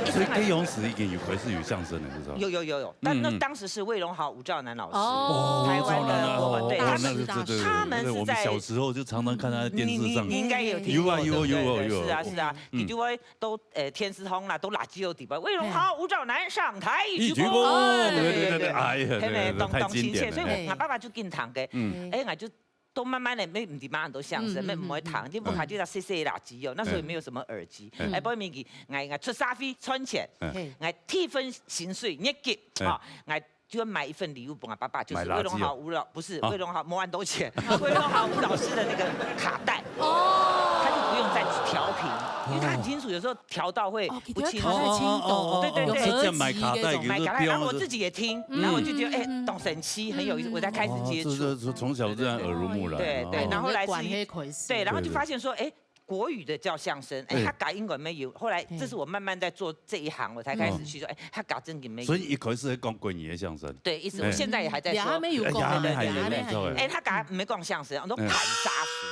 所以该用时已经有开始有相声了，是吧？有有有有，但那嗯嗯当时是魏荣豪、吴兆南老师，哦台湾的国宝，对，哦，他们那个对对对，他们是在对我们小时候就常常看他在电视上你你应该有听有啊过有啊有啊有啊对不对是啊是啊，嗯你就会都呃电视通啦，都垃圾油底吧，魏荣豪、吴兆南上台一一鞠躬，鞠躬，对对对对，哎呀，嘿对对对，嘿，当太当亲切，经典了。所以我爸爸就跟糖个，嗯哎，俺就都慢慢的没唔知嘛很多相声，嗯没唔会糖，就不卡就在细细垃圾油，那时候也没有什么耳机，嗯哎，不过明年俺俺出社会赚钱，嘿，俺第一份薪水月给哎啊，俺就要买一份礼物给俺爸爸，就是买垃圾油魏荣豪吴老，不是啊魏荣豪没很多钱，魏荣豪吴老师的那个卡带，哦，他就不用再调频，因为他很清楚，有时候调到会哦，不清楚。卡带清哦哦哦哦懂，对对对有合集这样买卡带那种给这买卡带，然后我标自己也听，嗯然后我就觉得哎嗯嗯，当神奇，很有意思，嗯我才开始接触。哦，这这从小这样耳濡目染。对对哦然后来是管黑款式对，然后就对对发现说，哎，国语的叫相声，哎，对他改英文没有。后来这是我慢慢在做这一行，我才开始去说，哎，他改正经没有。所以一开始是讲关于的相声，对，一直哎我现在也还在说也还没有讲，也还没还有也还没没有有。哎，他改没讲相声，我说嗯盘沙俗。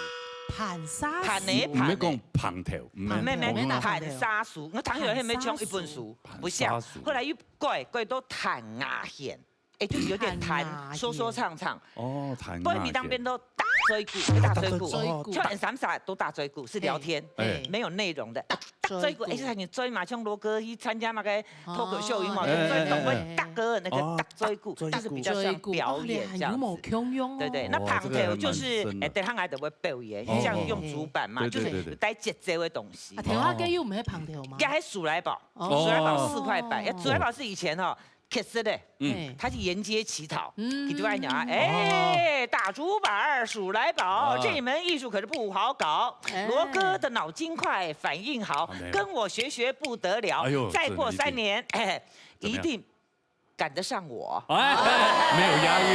盘沙盘呢俗你没讲旁头，没没没没打盘沙俗，我唐有还没讲一本书，不像。后来又改改到弹牙弦，哎，就有点弹，说说唱唱。哦，弹不会比当边都打嘴鼓，没打嘴鼓，打嘴鼓就很傻傻都打嘴鼓，是聊天，哎没有内容的。打嘴鼓，哎，是你追嘛，像罗哥去参加那个脱口秀，有嘛，哎就追懂会打歌的那个打嘴鼓，哦就是比较像表演这样子。有冇共样哦？对对，那旁头就是，哎，等下来的会表演，像用主板嘛，对就是对对对带节奏的东西啊，。台湾歌有没有旁头吗？应该还数来宝，哦数来宝四块板，哎，数来宝是以前哈， kiss的，嗯，他是沿街乞讨，嗯，就按呢啊，哎，大竹板儿数来宝，这门艺术可是不好搞。罗哥的脑筋快，反应好，跟我学学不得了。哎呦，再过三年，哎，一定赶得上我。哎，没有押韵。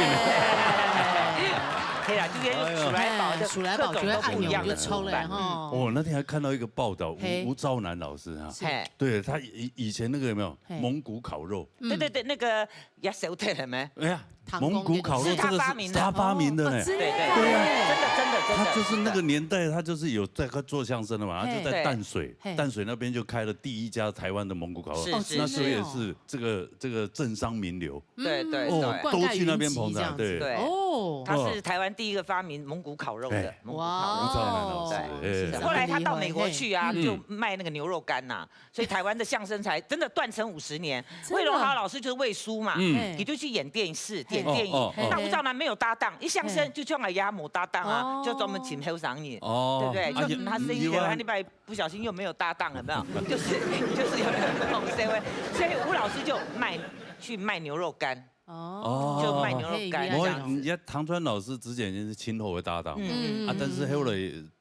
可以啦，就变成数来宝，就数来宝，各种都不一样的图版。哦，那天还看到一个报道，吴吴兆南老师啊，对他以以前那个有没有蒙古烤肉？对对对，那个也晓得了没？哎呀，蒙古烤肉这个是他发明的呢。对对对，真的真的真的，他就是那个年代，他就是有在做相声的嘛，他就在淡水，淡水那边就开了第一家台湾的蒙古烤肉，那时候也是这个这个政商名流。对对哦，都去那边捧场，对。哦，他是台湾第一个发明蒙古烤肉的，蒙古烤肉。吴兆南老师，后来他到美国去啊，就卖那个牛肉干呐，所以台湾的相声才真的断层五十年。魏荣豪老师就是魏书嘛，嗯，也就去演电视、演电影。那吴兆南没有搭档，一相声就像个鸭母搭档啊，就专门请后生人，对不对？就他生意的，他那边不小心又没有搭档，有没有？就是就是有那种谁会，所以吴老师就卖去卖牛肉干。 哦，就卖牛肉干这样子。人家唐川老师之前也是秦侯的搭档，嗯啊，但是后来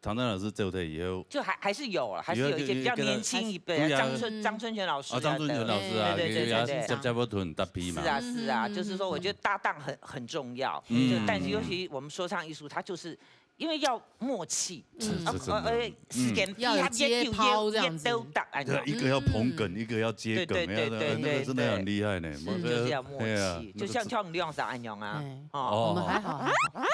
唐川老师走了以后，就还还是有了，还是有一些比较年轻一辈，张春张春泉老师啊，张春泉老师啊，对对对对，接接不同搭配嘛，是啊是啊，就是说我觉得搭档很很重要，就但是尤其我们说唱艺术，它就是因为要默契，嗯，呃，时间配合，要有节拍这样子，对，一个要捧哽，一个要接哽，对对对对，那个真的很厉害呢。就是要默契，就像像梁生恁样啊，哦，我们还好，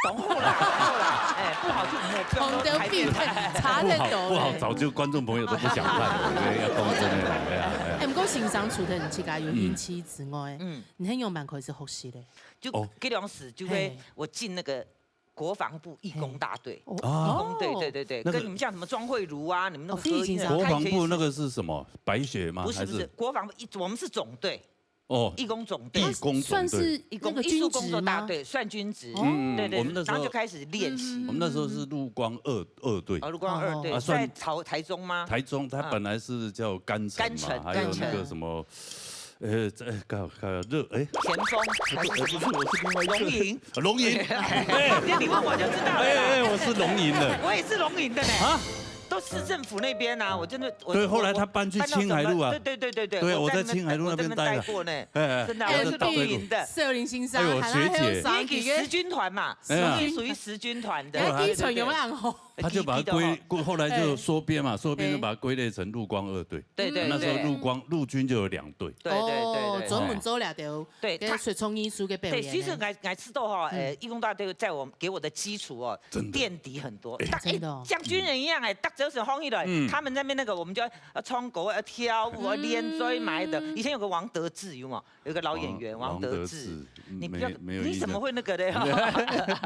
懂后啦，懂后啦，哎，不好就莫不要懂，差太多，不好早就观众朋友都不想看了，要懂真的，哎呀，哎，不过欣赏除了你自家有运气之外，嗯，你很勇蛮可以是学习的，就这样子，就会我进那个。 国防部义工大队，义工队，对对对，跟你们像什么庄慧如啊，你们那个合音啊，国防部那个是什么？白雪吗？不是不是，国防部一我们是总队，哦，义工总队，义工总队，算是义工艺术工作大队，算军职，嗯，对对，然后就开始练习。我们那时候是陆光二二队，哦，陆光二队在台台中吗？台中，它本来是叫干城嘛，还有那个什么。 呃，这搞搞热哎，前锋还是什么？我是另外一个龙吟，龙吟，哎，你问我就知道了。哎哎，我是龙吟的，我也是龙吟的呢。啊，都市政府那边啊，我真的，对，后来他搬去青海路啊，对对对对对，对，我在青海路那边待过呢，哎，真的，我是龙吟的。社林先生，哎，我学姐，你属于十军团嘛，你属于十军团的，哎，基层有没有？他就把它归，后来就缩编嘛，缩编就把它归类成陆光二队。对对，那时候陆光陆军就有两队。对对对，专门做了的。对，他是从艺术个表演。对，其实来来吃豆哈，呃，义工大队在我给我的基础哦，垫底很多。真的像军人一样哎，打折子轰一轮，他们那边那个我们就要唱歌、要跳舞、要练嘴、买的。以前有个王得志，有吗？ 有个老演员王得志，你不要，你怎么会那个嘞？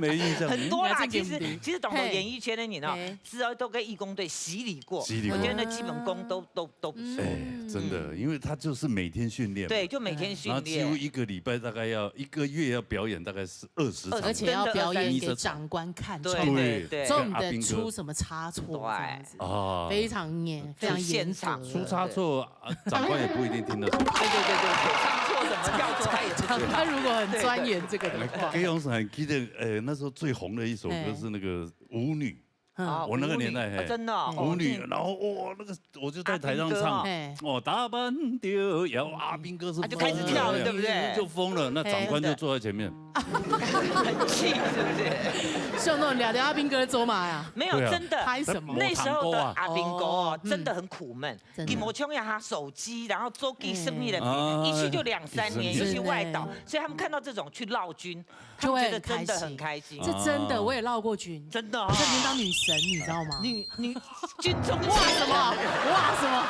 没印象。很多啦，其实其实懂得演艺圈的你呢，只要都跟义工队洗礼过，洗礼过，我觉得那基本功都都都不错。哎，真的，因为他就是每天训练，对，就每天训练，然后几乎一个礼拜大概要一个月要表演大概是二十场，而且要表演给长官看，对对对，重的出什么差错这样子，哦，非常严，非常严格，现场出差错。 啊，长官也不一定听得懂。对对对对对，唱错什么叫错他也不知道。他如果很钻研这个的话，给永生还记得，呃，那时候最红的一首歌是那个舞女。啊，我那个年代嘿，真的舞女，然后哇，那个我就在台上唱，哦，打扮的要阿兵哥是，就开始跳了，对不对？就疯了，那长官就坐在前面，很气，是不是？秀诺，你聊聊阿兵哥的走马呀？没有，真的，拍什么？那时候的阿兵哥哦，真的很苦闷。 你莫像呀，哈，手机，然后做给生意的，一去就两三年，尤其外岛，所以他们看到这种去闹军，他们觉得真的很开心。这真的，我也闹过军，真的，我是领导女神，你知道吗？女女军中哇什么哇什么？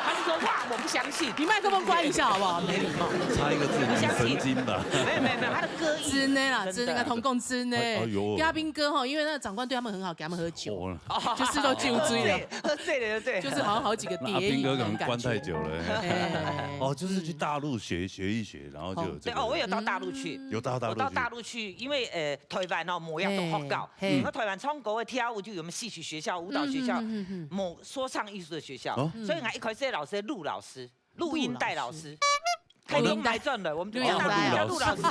他是说哇，我不相信。你麦克风关一下好不好？没礼貌。差一个字，女神经吧。没有没有没有，他的歌艺之内啦，之内个同工之内，嘉宾哥哈，因为那个长官对他们很好，给他们喝酒。 就是都酒醉了，喝醉了就对，就是好像好几个碟，阿兵哥可能关太久了，哦，就是去大陆学学一学，然后就有这个。哦，我有到大陆去，有到大陆，我到大陆去，因为呃，台湾哦，我要读学校，那台湾唱歌个跳舞就有我们戏曲学校、舞蹈学校、某说唱艺术的学校，所以呢，一开始老师陆老师，录音带老师。大陸買轉來，我們就錄音帶錄老師，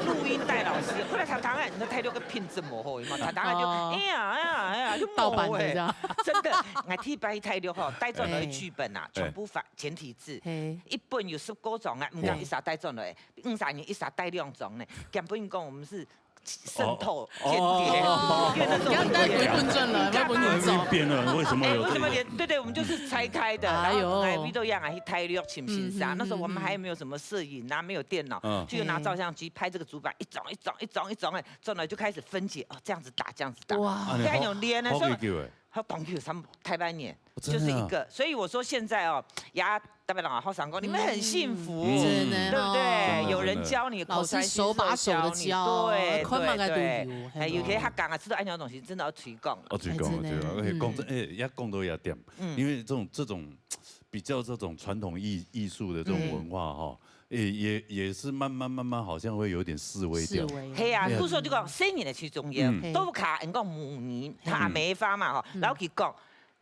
錄音帶老師。後來他當然，那大陸个品質無好嘛，他當然就哦哎呀哎呀哎呀，就盜版的這樣。真的，我第一擺大陸吼，帶轉來个劇本啊，全部繁簡體字，嘿，一本有十幾張啊，毋敢一下帶轉來，五十人一下帶兩張呢，根本講我們是滲透间谍，因為那時候要帶回本轉來，回本轉走。变了，为什么哎，有这个？为什么连对对，我们就是拆开的，哎呦然后哎，为都让啊去大陆请先生，嗯那时候我们还没有什么摄影啊，没有电脑，嗯就拿照相机拍这个竹板，一张一张一张一张，哎，转来就开始分解，哦，这样子打，这样子打，哇这样有连的时候好，几久哎，还有当久三台湾年，真的啊就是一个，所以我说现在哦，呀，台北人好想讲，你们很幸福，嗯真的对不对？哦有人教你，老师口传心手把手的授教你教，对看嘛该都对。有，哎，有些客家啊，吃到安阳东西真的要推广。哦，推广，哎真的推广，而且讲这，嗯哎，也讲到一点，嗯因为这种这种比较这种传统艺艺术的这种文化哈，也也也是慢慢慢慢好像会有点式微掉。示威，系啊，嗯故所就讲，細人仔个時陣，嗯都較人講母語，佢阿姆个話嘛吼，然後佢講，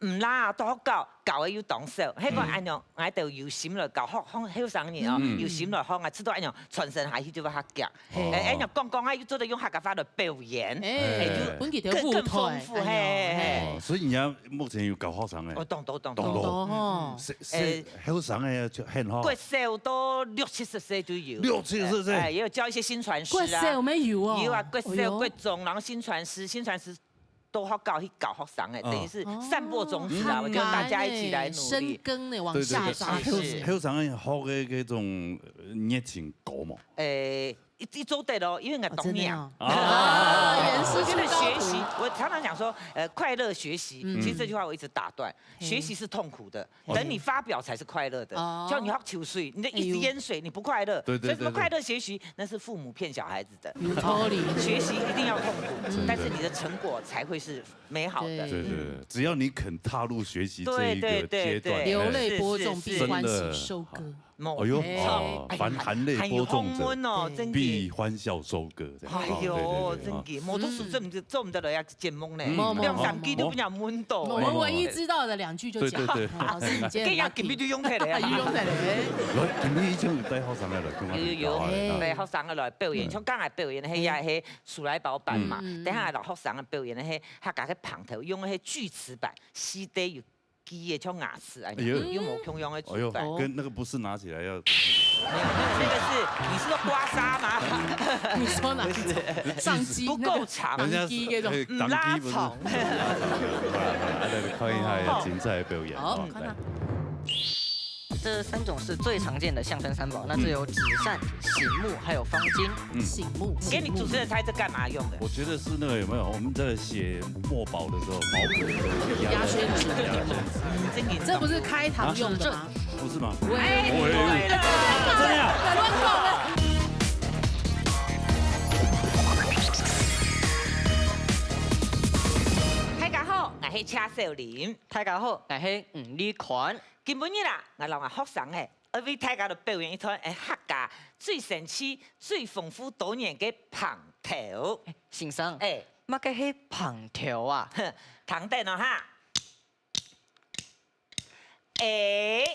毋啦，到學校教个又當少，係講恁樣，𠊎兜有心來教學，後生人哦，嗯有心來學啊，知道恁樣傳承下去就會較強。哦哎，恁樣講講啊，又做得用客家話來表演，哎哎，就本地个更舞台更豐富，哎呀嘿嘿。哦，所以你要目前有教學生哎哦，，懂懂懂懂懂。懂哦，是是，后生哎，就很好。國小到六七十歲就有，六七十歲哎，也有教一些薪傳師啊，國小沒有哦，有啊，國小、哎呦國中，然後薪傳師，薪傳師到學校去教學生哎，嗯等於是散播種子啊，哦我覺得大家一起來努深力。耕呢，往对对下扎对，后根。后生哎，好个这种呃热情高嘛。哎，一一做得咯，因為我哦，懂你啊。真的哦，啊啊，原来是就是这个高度学习，我常常讲说，呃，快乐学习，嗯其实这句话我一直打断。嘿学习是痛苦的，嘿等你发表才是快乐的。哦像你学秋水，你的一直哎呦淹水，你不快乐。对对所以什么对对快乐学习，那是父母骗小孩子的。有道理。学习一定要痛苦，真的但是你的成果才会是美好的。对对对对，只要你肯踏入学习这一个对对对阶段，对流哎泪播种，是是必欢喜真的收割。某哎呦哎哦，哎含含泪還有播种者風，哦，对真的。必欢笑收割，这样。哎呦，哦对对对真个，無讀書做毋得，做毋得來啊節目呢，嗯兩三句都分人問到。我们唯一知道的两句就讲，对对对好，老师你今天跟人家今日都用起來啊。又用起來。来，今日已经有带好上来了，跟我有有有，搞啊哎帶學生个來表演，嗯像剛才表演个，係啊，係數來寶班嘛，嗯等下老學生个表演个，係客家个捧頭，用个係鋸齒板，四底有鋸个像牙齒啊，哎呦有無共樣个哎呦，做法？跟那个不是拿起来要，沒有，那個是你是說刮痧嗎？你说哪一种？上机不夠長，人家打击那种哎毋拉打击不是长。来来看一下精彩的表演，好哦看看。这三种是最常见的象征三宝，那就有纸扇、醒目还有方巾。醒目。給你主持人猜這幹嘛用的？我觉得是那个有没有？我们在写墨宝的时候，毛笔的时候牙宣纸牙宣纸，真的，这不是开膛用的吗？不是吗？哎，我對了，真的呀？乱搞了。大家好，我係車少林。大家好，我是吳立寬。今晡日啦，我摎𠊎學生仔，愛為大家來表演一段誒客家最神奇、最豐富多元个捧頭。先生，哎，麼个係捧頭啊？哼，聽等哦哈。A，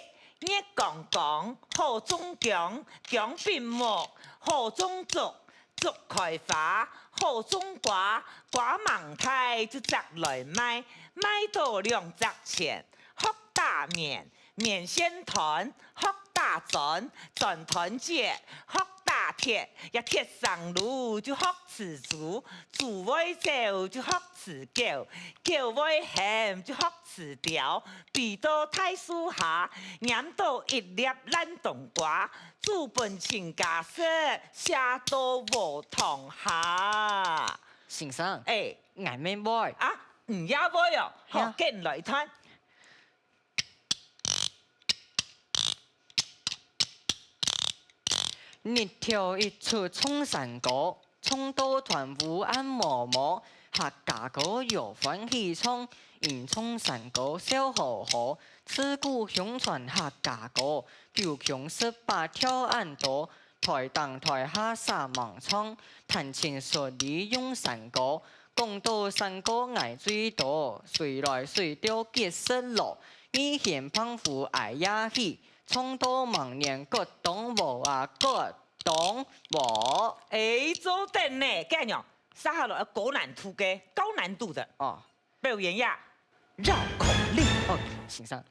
月光光，好種薑，薑變木，好種竹，竹開花，好種瓜，瓜吂大就摘來賣，賣到兩隻錢，學打棉，棉線斷，學打磚，磚斷截，學打鐵，這鐵生爐就學飼豬，豬會走就學飼狗，狗會喊就學 飼鳥，飛到大樹下，拈到一粒爛冬瓜，煮分親家食，卸到禾埕下。先生，哎，𠊎乜會。啊，你也會哦，好呀，跟來聽。 日頭一出唱山歌，唱到斷烏暗摸摸，客家歌謠歡喜唱，人唱山歌笑呵呵。自古相傳客家歌，九腔十八調恁多，台頂台下煞猛唱，談情說理用山歌。講到山歌𠊎最多，水來水調結舌羅，二弦碰胡哀夜喜，唱到明年，各懂無啊，各懂無？哎，做得呢，該樣，接下來有高難度个，高難度的。哦。表演呀，繞口令。哦，先生，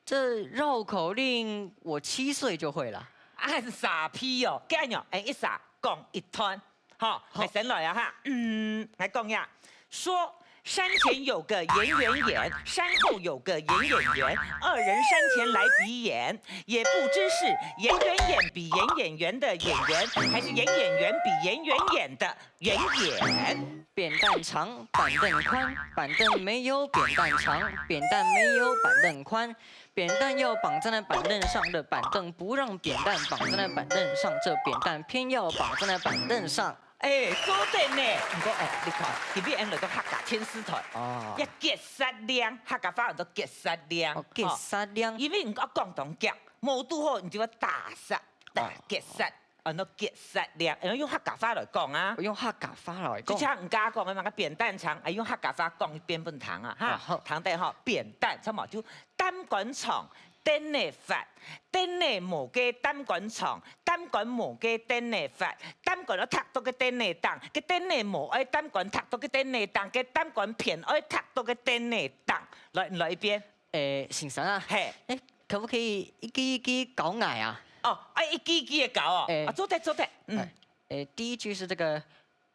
這繞口令我七歲就會了。啊，係沙皮哦，該樣，哎，一儕講一段，好，好。來，先來啊哈，嗯，來講呀，說山前有個演員演，山後有個演演員，二人山前來比演，也不知是演員演比演演員的演員，還是演演員比演員演的演員。扁擔長，板凳寬，板凳沒有扁擔長，扁擔沒有板凳寬，扁擔要綁在那板凳上的板凳不讓扁擔綁在那板凳上，這扁擔偏要綁在那板凳上。哎，做得呢。毋過，哎，你看，今日俺來到客家電視台，哦。一結煞令，客家話叫做結煞令。哦，結煞令。哦，因為毋過講當遽，無拄好，你就要打煞，打，哦。結煞，安到結煞令，然後用客家話來講啊。用客家話來講。就像你剛剛講的那個扁擔長，哎，用客家話講一遍分你聽啊，哈，啊，好。聽得吼，扁擔，差不多就擔竿長，凳仔闊，凳仔無該擔竿長，擔竿無該凳仔闊，擔竿愛踢到該凳仔頂，該凳仔無愛擔竿踢到該凳仔頂，該擔竿偏愛踢到該凳仔頂。來，你來一遍。誒，先生啊，嘿。誒，可不可以一句一句教𠊎啊？哦，啊，一句一句个教哦。誒。啊，做得，做得，嗯。誒，誒，第一句是這個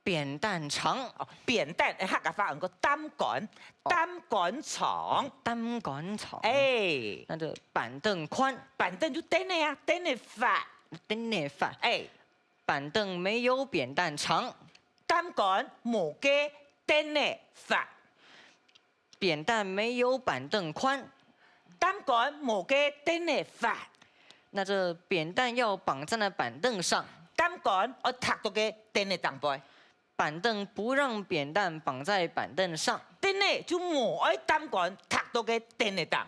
扁擔長。哦，扁擔，誒，客家話講擔竿，哦。擔竿長。擔竿長。誒。那個板凳寬。板凳就凳仔啊，凳仔闊。凳仔闊。誒。板凳沒有扁擔長。擔竿無該凳仔闊。扁擔沒有板凳寬。擔竿無該凳仔闊。那這扁擔要綁在那板凳上。擔竿愛踢到該凳仔頂背。板凳不讓扁擔綁在板凳上。凳仔就無愛擔竿踢到該凳仔頂。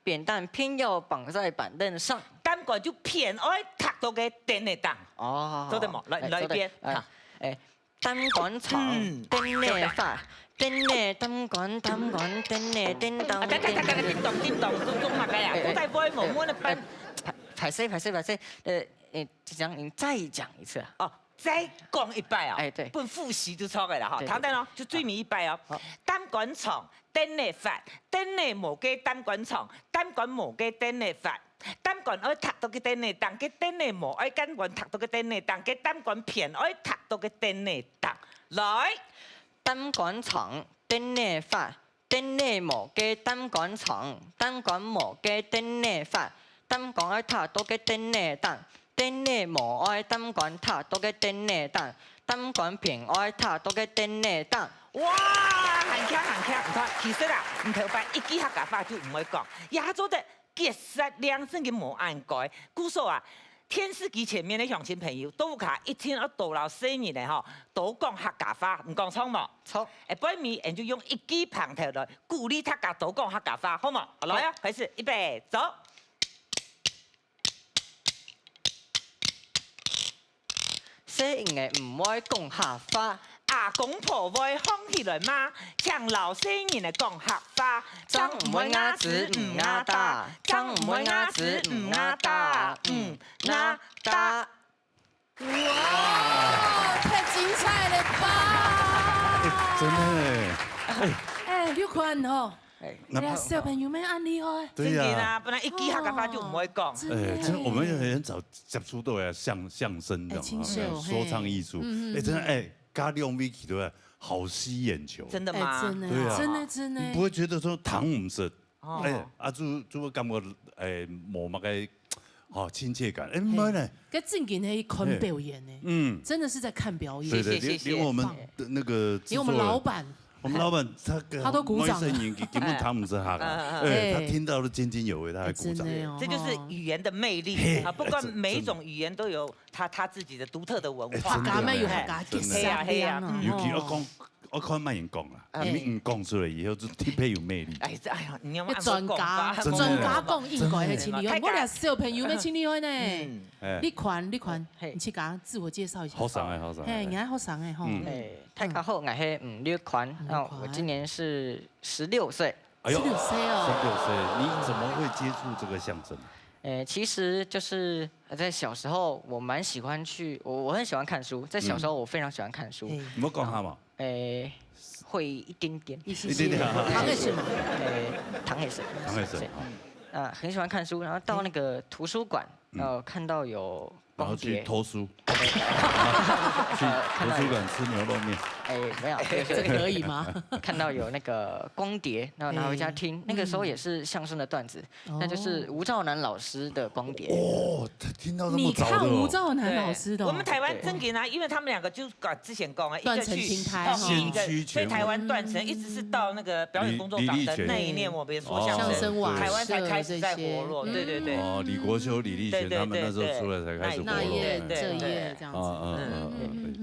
扁擔偏要綁在板凳上。擔竿就偏愛踢到該凳仔頂。哦，做得無？來，誒，來一遍。做得。誒，哈。誒， 擔竿長，嗯，凳仔闊，凳仔擔竿，擔竿凳仔，叮噹，啊，等等等等，叮噹叮噹，做做麼个呀？哎，哎，古代話無，哎，我來搬。哎，歹勢，歹勢，歹勢，呃，呃，講，你再講一次啊。哦，再講一擺哦。哎，對。分複習就著个啦，吼。對，對，聽等哦，就最尾一擺哦。好。擔竿長，凳仔闊，凳仔無該擔竿長，擔竿無該凳仔闊。 擔竿愛踢到該凳仔頂，該凳仔無愛擔竿踢到該凳仔頂，該擔竿偏愛踢到該凳仔頂。來，擔竿長，凳仔闊，凳仔無該擔竿長，擔竿無該凳仔闊，擔竿愛踢到該凳仔頂，凳仔無愛擔竿踢到該凳仔頂，擔竿偏愛踢到該凳仔頂。哇，還強還強！你看，其實啊，你頭擺一句客家話就毋會講，也做得 結煞令真个無恁該。故所啊，電視機前面个鄉親朋友，到屋下一定愛多摎細人仔吼，多講客家話，你講著無？著。誒，背尾，俺就用一句挷頭來鼓勵大家多講客家話，好無？好。來啊，開始，預備，走。 細人仔毋會講客話。阿公婆會䟘起來罵，請摎細人仔講客話。正毋會牙齒毋牙打，正毋會牙齒毋牙打，毋牙打。哇，太精彩了吧！哎，真的哎，哎，哎，你看吼，哎，那哎呀，小朋友們恁厲害。對呀。真的啊，本來一句客家話就毋會講。哦，真的。哎，真的，我們也很少接觸到呀，相，相聲的嘛，哎，真的哦，哎，說唱藝術。嘿。嗯，嗯，哎，真的，嗯。哎，加兩位起來，好吸眼球。真的嗎？哎，真的，對啊。真的，真的。你不會覺得說糖毋食，哦。哎，啊，就，就會感覺，哎，無麼个，哦，親切感。哎，嘿。毋會呢。該正經係看表演呢。嘿。嗯。真的是在看表演。對，對，謝謝，謝謝。連，連我們的那個製作人，連我們老闆 我們老闆他個，他都鼓掌了。外省人根本聽不出客啊。哎。哎，他聽到了津津有味，他還鼓掌。哎，真的哦。這就是語言的魅力，嘿，啊，不管每一種語言都有它，它自己的獨特的文化。哎，真的。客家嘛有客家特色，真的。嘿呀，嘿呀，嗯。尤其要講，要看麼人講啦，哎。你毋講出來以後，就特別有魅力。哎，這，哎呀，你要按呢講法，要專家，真的。專家講應該係真的。真的。我倈小朋友乜盡厲害呢。嗯。哎。你看，你看，嘿。你去給他自我介紹一下。好爽哎，好爽哎。嘿，你還好爽哎，吼。嗯。哎。 大家好，𠊎係吳立寬，吳立寬。啊，我今年是十六歲。哎喲，十六歲哦。十六歲，你怎麼會接觸這個相聲？呃，其实就是在小时候，我蛮喜欢去，我我很喜欢看书，在小时候我非常喜欢看书。嘿你要讲他嘛？诶，会一点点，一一点点啊唐也是嘛，诶，唐也是，唐也是对啊，啊，很喜欢看书，然后到那个图书馆，然后看到有然后光碟，去偷书，去图书馆吃牛肉面。哎，没有，就是这个可以吗？看到有那个光碟，然后拿回家听。那个时候也是相声的段子，那就是吴兆南老师的光碟。哦，他听到那么你早的哦。看吴兆南老师的哦，我们台湾正经啊，因为他们两个就搞之前讲啊，一个断层去听开哈一个先驱全对台湾断层，一直是到那个表演工作坊的那一年，我们说相声，相声瓦台湾才开始在活络，舍这些对对对。哦，李国修、李立群他们那时候出来才开始活络。那页这对对对页这样子，啊啊啊啊！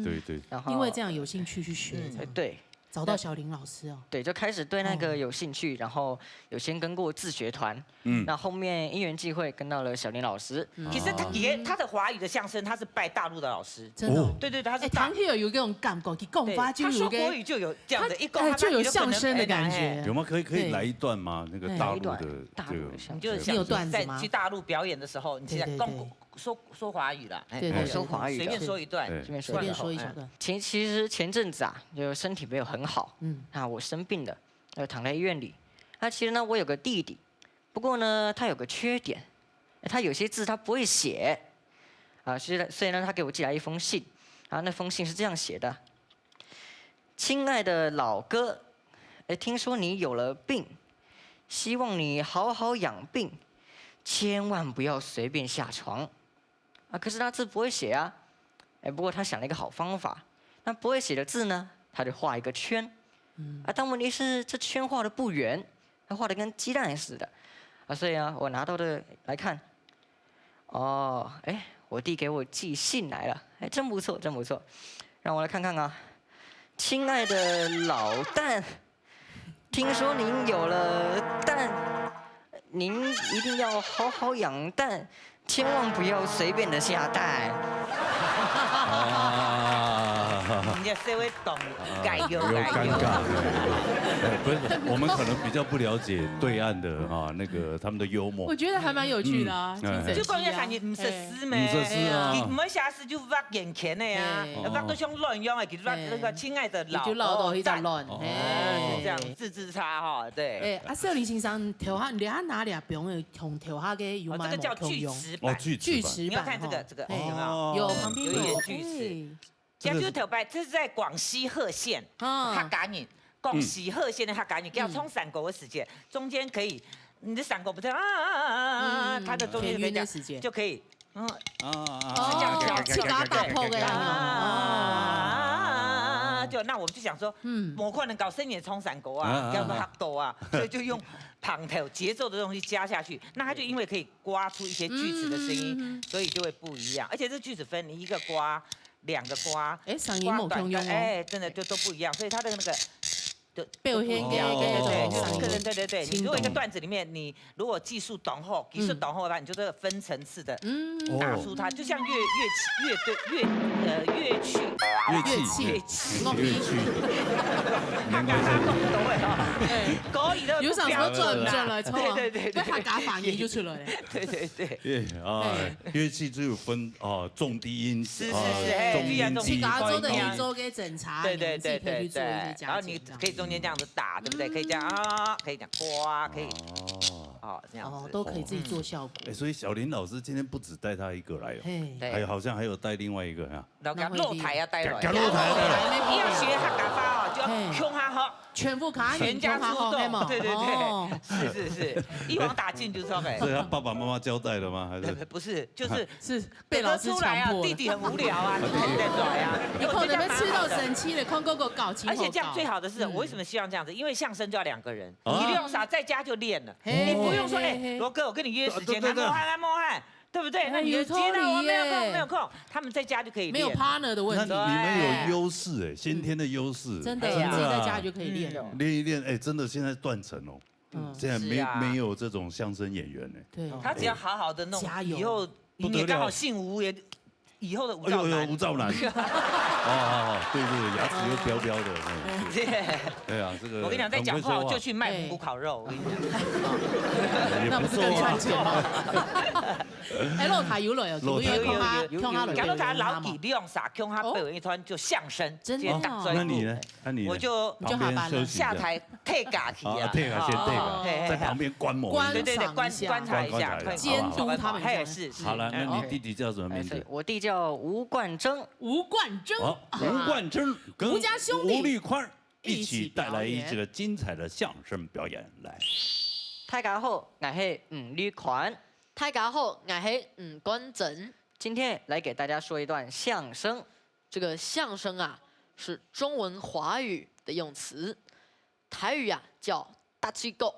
对对，然后因为这样有兴趣去学，这样对找到小林老师哦，对，就开始对那个有兴趣，然后有先跟过自学团，嗯，那后面因缘际会跟到了小林老师，其实他也他的华语的相声，他是拜大陆的老师。真的哦。对对对，他是哎，大唐也有一种感觉，你讲对话就他说有个国语就有这样的一讲，哎他就有相声的感觉哎哎哎有吗？可以可以来一段吗？那个大陆的大这个陆的相声你就想你有段子吗在去大陆表演的时候，你在讲对对对说说华语啦，哎对对对说华语的随便说一段，对随便说一小段，其其实前阵子啊，就身体没有很好，嗯嗯，那我生病了，呃，躺在医院里。那其实呢，我有个弟弟，不过呢，他有个缺点，他有些字他不会写，啊，所以呢，所以呢，他给我寄来一封信，啊，那封信是这样写的：亲爱的老哥，哎，听说你有了病，希望你好好养病，千万不要随便下床。啊，可是他字不会写啊。哎，不过他想了一个好方法，那不会写的字呢，他就画一个圈。啊，但问题是这圈画的不圆，他画的跟鸡蛋似的。啊，所以啊，我拿到的来看，哦，哎，我弟给我寄信来了，哎，真不错，真不错。让我来看看啊，亲爱的老蛋，听说您有了蛋，您一定要好好养蛋，千万不要随便的下蛋。啊，人家社会懂改油有尴尬改油。。哎，不是，我们可能比较不了解对岸的啊，那个他们的幽默我。觉得还蛮有趣的啊，嗯挺神奇啊就讲一下，你毋识字咩？毋识字啊你毋会写字就畫圓圈的啊嘿，畫到像卵一樣的，其實畫那個親愛的老你就老到一隻公卵，哦嘿啊，是這樣，字字差哈，對。哎，啊，少林先生頭下，你看哪裡啊？不用同頭下个有哦，蠻這個叫鋸無共樣。齒板哦，。鋸齒板。鋸齒板你要看這個，哈這個有嘿沒有？哦有旁邊有一點鋸齒嘿這就頭擺，這是在廣西贺縣，啊客家人，廣西賀縣的客家人，要唱山歌的時間，中間可以，你的山歌不是啊啊啊啊啊啊，嗯它的中間可以這樣填韻的時間就可以，嗯。啊啊哦，自家打破的啊。啊，就那我們就想說，嗯嗯，無可能搞生意唱山歌啊啊啊啊，要不客多啊，所以就用旁頭節奏的東西加下去，那它就因為可以刮出一些鋸齒的聲音，嗯所以就會不一樣。而且這鋸齒分你一個刮、兩個刮，哎，聲音無共樣哦。哎，真的就都不一樣，所以它的那個。表現个對對對對，那種可能對對對，輕你如果一個動段子裡面，你如果技術懂後，技術懂後的話，你就這個分層次的嗯，打出它，就像樂樂器樂隊樂呃樂器樂器，樂器樂器樂器樂器，難怪大家懂懂哎哈，可以的，有啥麼个轉轉來唱啊？對對對對那客家話語就出來了。對對對，耶啊哎，樂器就有分哦，重低音，是是啊是哎中音低不一樣中音自家做的不一樣你做个檢查，對對對你自己可以對去做一些對，然後你加減這樣可以中間這樣子打，對不對？可以這樣啊，可以這樣刮，可以哦，哦這樣子，哦，都可以自己做效果。哎，所以小林老師今天不只帶他一個來哦，嘿，對還有好像還有帶另外一個啊，然後給他露台要帶來，給他露台要帶來要學客家話哦，就要共下學。全部客家人全家出動，共下學，嘿嘛？對對對，哦是是是，一網打盡就出來。所以他爸爸媽媽交代的嗎？還是不是，就是是被老師哥哥出來啊，強迫的。弟弟很無聊啊，弟弟在做呀。你可能被刺到生氣了，看哥哥搞情而且這樣最好的是，我為什麼希望這樣子？因為相聲就要兩個人，啊你不用啥，在家就練了，嘿你不用說，嘿嘿哎，羅哥，我跟你約時間，對對對他莫漢，他莫漢，對不對？那你就接到我沒有空，沒有空，他們在家就可以練。沒有partner的問那題，你們有優勢哎，先天的優勢，真的，哎呀自己在家就可以練了。練一練，哎，真的現在斷層哦，嗯現在沒是啊沒有這種相聲演員哎，對，他只要好好的弄，加油以後不得了你剛好姓吳也以后的吳兆南。哎呦，吴兆南。哦，哦，哦，对，对，对，牙齿又标标的，嗯，对。对啊，这个我跟你讲，再讲话我就去卖蒙古烤肉，我跟你讲。很会说话。也不错啊。那不是更赚钱吗？哎，露台有了，有，露台有，有，有，有，有，有。讲到他老底量啥，讲他背后一团就相声，真的哦。这个大专那你呢？那你呢？我就你就旁边休息一下。下台退咖去啊。啊，退咖，先退咖，哦。嘿，嘿，在旁边观摩一下。观对，对，对，观，察一下。观察一下，看，监督他们这样。嘿，是，是。好了，那你弟弟叫什么名字？哎，是，我弟叫吴冠铮。吴冠铮。好，啊。吴冠铮跟吴家兄弟吴立宽一起带来一个精彩的相声表演，来。大家好，我是吴立宽。大家好，我是吴冠铮。今天来给大家说一段相声。这个相声啊，是中文华语的用词，台语啊叫打嘴鼓，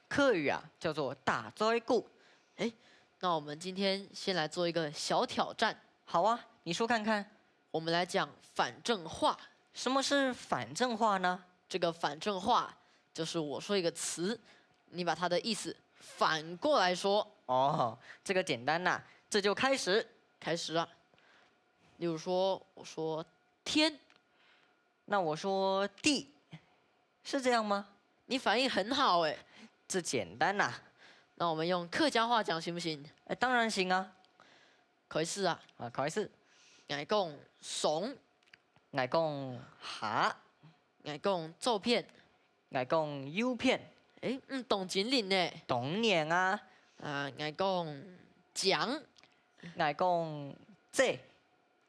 客语啊叫做打嘴鼓。哎，那我们今天先来做一个小挑战。好啊，你说看看。我们来讲反正话。什么是反正话呢？这个反正话就是我说一个词，你把它的意思反过来说。哦，这个简单呐，这就开始。开始啊。例如说，我说天，那我说地，是这样吗？你反应很好哎。这简单呐。那我们用客家话讲行不行？哎，当然行啊。开始啊。啊，开始。𠊎讲上。𠊎讲下。𠊎讲左片。𠊎讲右片。哎，嗯，當精靈呢。當然啊。啊，𠊎讲靚。𠊎讲姐。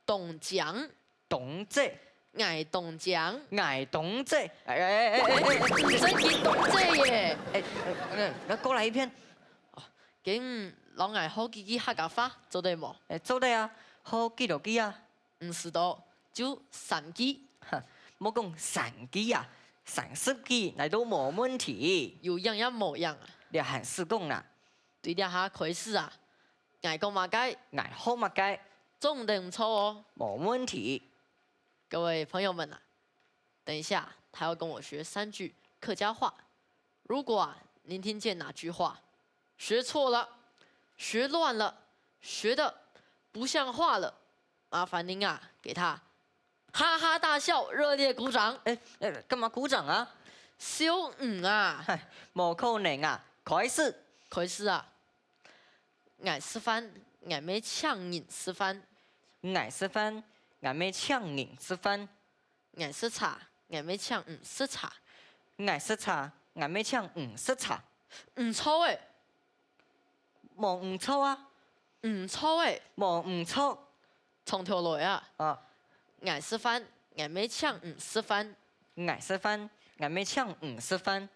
當靚。當姐。𠊎當靚。𠊎當姐。哎，哎，哎，哎，哎，哎。真經當姐耶！哎，哎，哎，來，過來一遍。哦，今摎𠊎學幾句客家話，做得無？哎，做得啊，學幾多句啊？毋使多，就三句。哈，莫講三句啊，三十句𠊎都無問題。有影也無影啊？這還使講啦。對這下開始啊， 𠊎講麼个？𠊎學麼个？總毋得毋著哦。無問題。各位朋友們啊，等一下他要跟我學三句客家話。如果啊，您聽見哪句話學錯了、學亂了、學得不像話了，麻煩您啊，給他哈哈大笑，熱烈鼓掌。哎，哎，幹嘛鼓掌啊？笑你啊！嗨，無可能啊！開始。開始啊！𠊎食飯，𠊎乜請人食飯。𠊎食飯，𠊎乜請人食飯。𠊎食茶，𠊎乜請你食茶。𠊎食茶，𠊎乜請你食茶。毋著欸！ 無毋著啊。毋著欸。無毋著。從頭來啊。啊。𠊎食飯，𠊎乜請你食飯。𠊎食飯，𠊎乜請你食飯。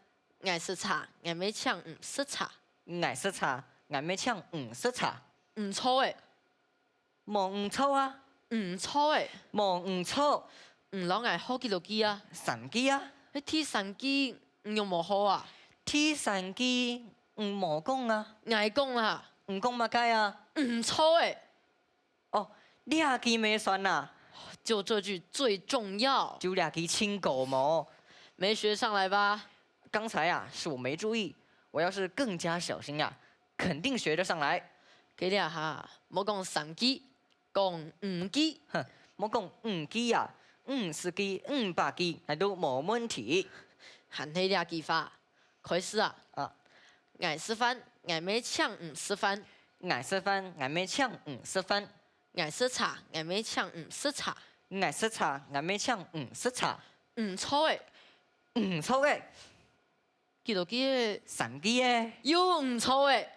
𠊎食茶，𠊎乜請你食茶。𠊎食茶，𠊎乜請你食茶。毋著欸。 無毋著啊。毋著欸。無毋著。你摎𠊎學幾多句啊？三句啊。該第三句你仰無學啊？第三句你無講啊。𠊎講啊。你講麼个啊？毋著欸。哦，這句無算啊。就這句最重要。就這句清高無？沒學上來吧？剛才啊，是我沒注意，我要是更加小心呀， 肯定學得上來。該這下，莫講三句，講五句。哼，莫講五句啊，五十句、五百句，𠊎都無問題。還係這句話，開始啊。啊。𠊎食飯，𠊎乜請你食飯。𠊎食飯，𠊎乜請你食飯。𠊎食茶，𠊎乜請你食茶。𠊎食茶，𠊎乜請你食茶。毋著欸。毋著欸。 幾多句欸？三句欸。又毋著欸。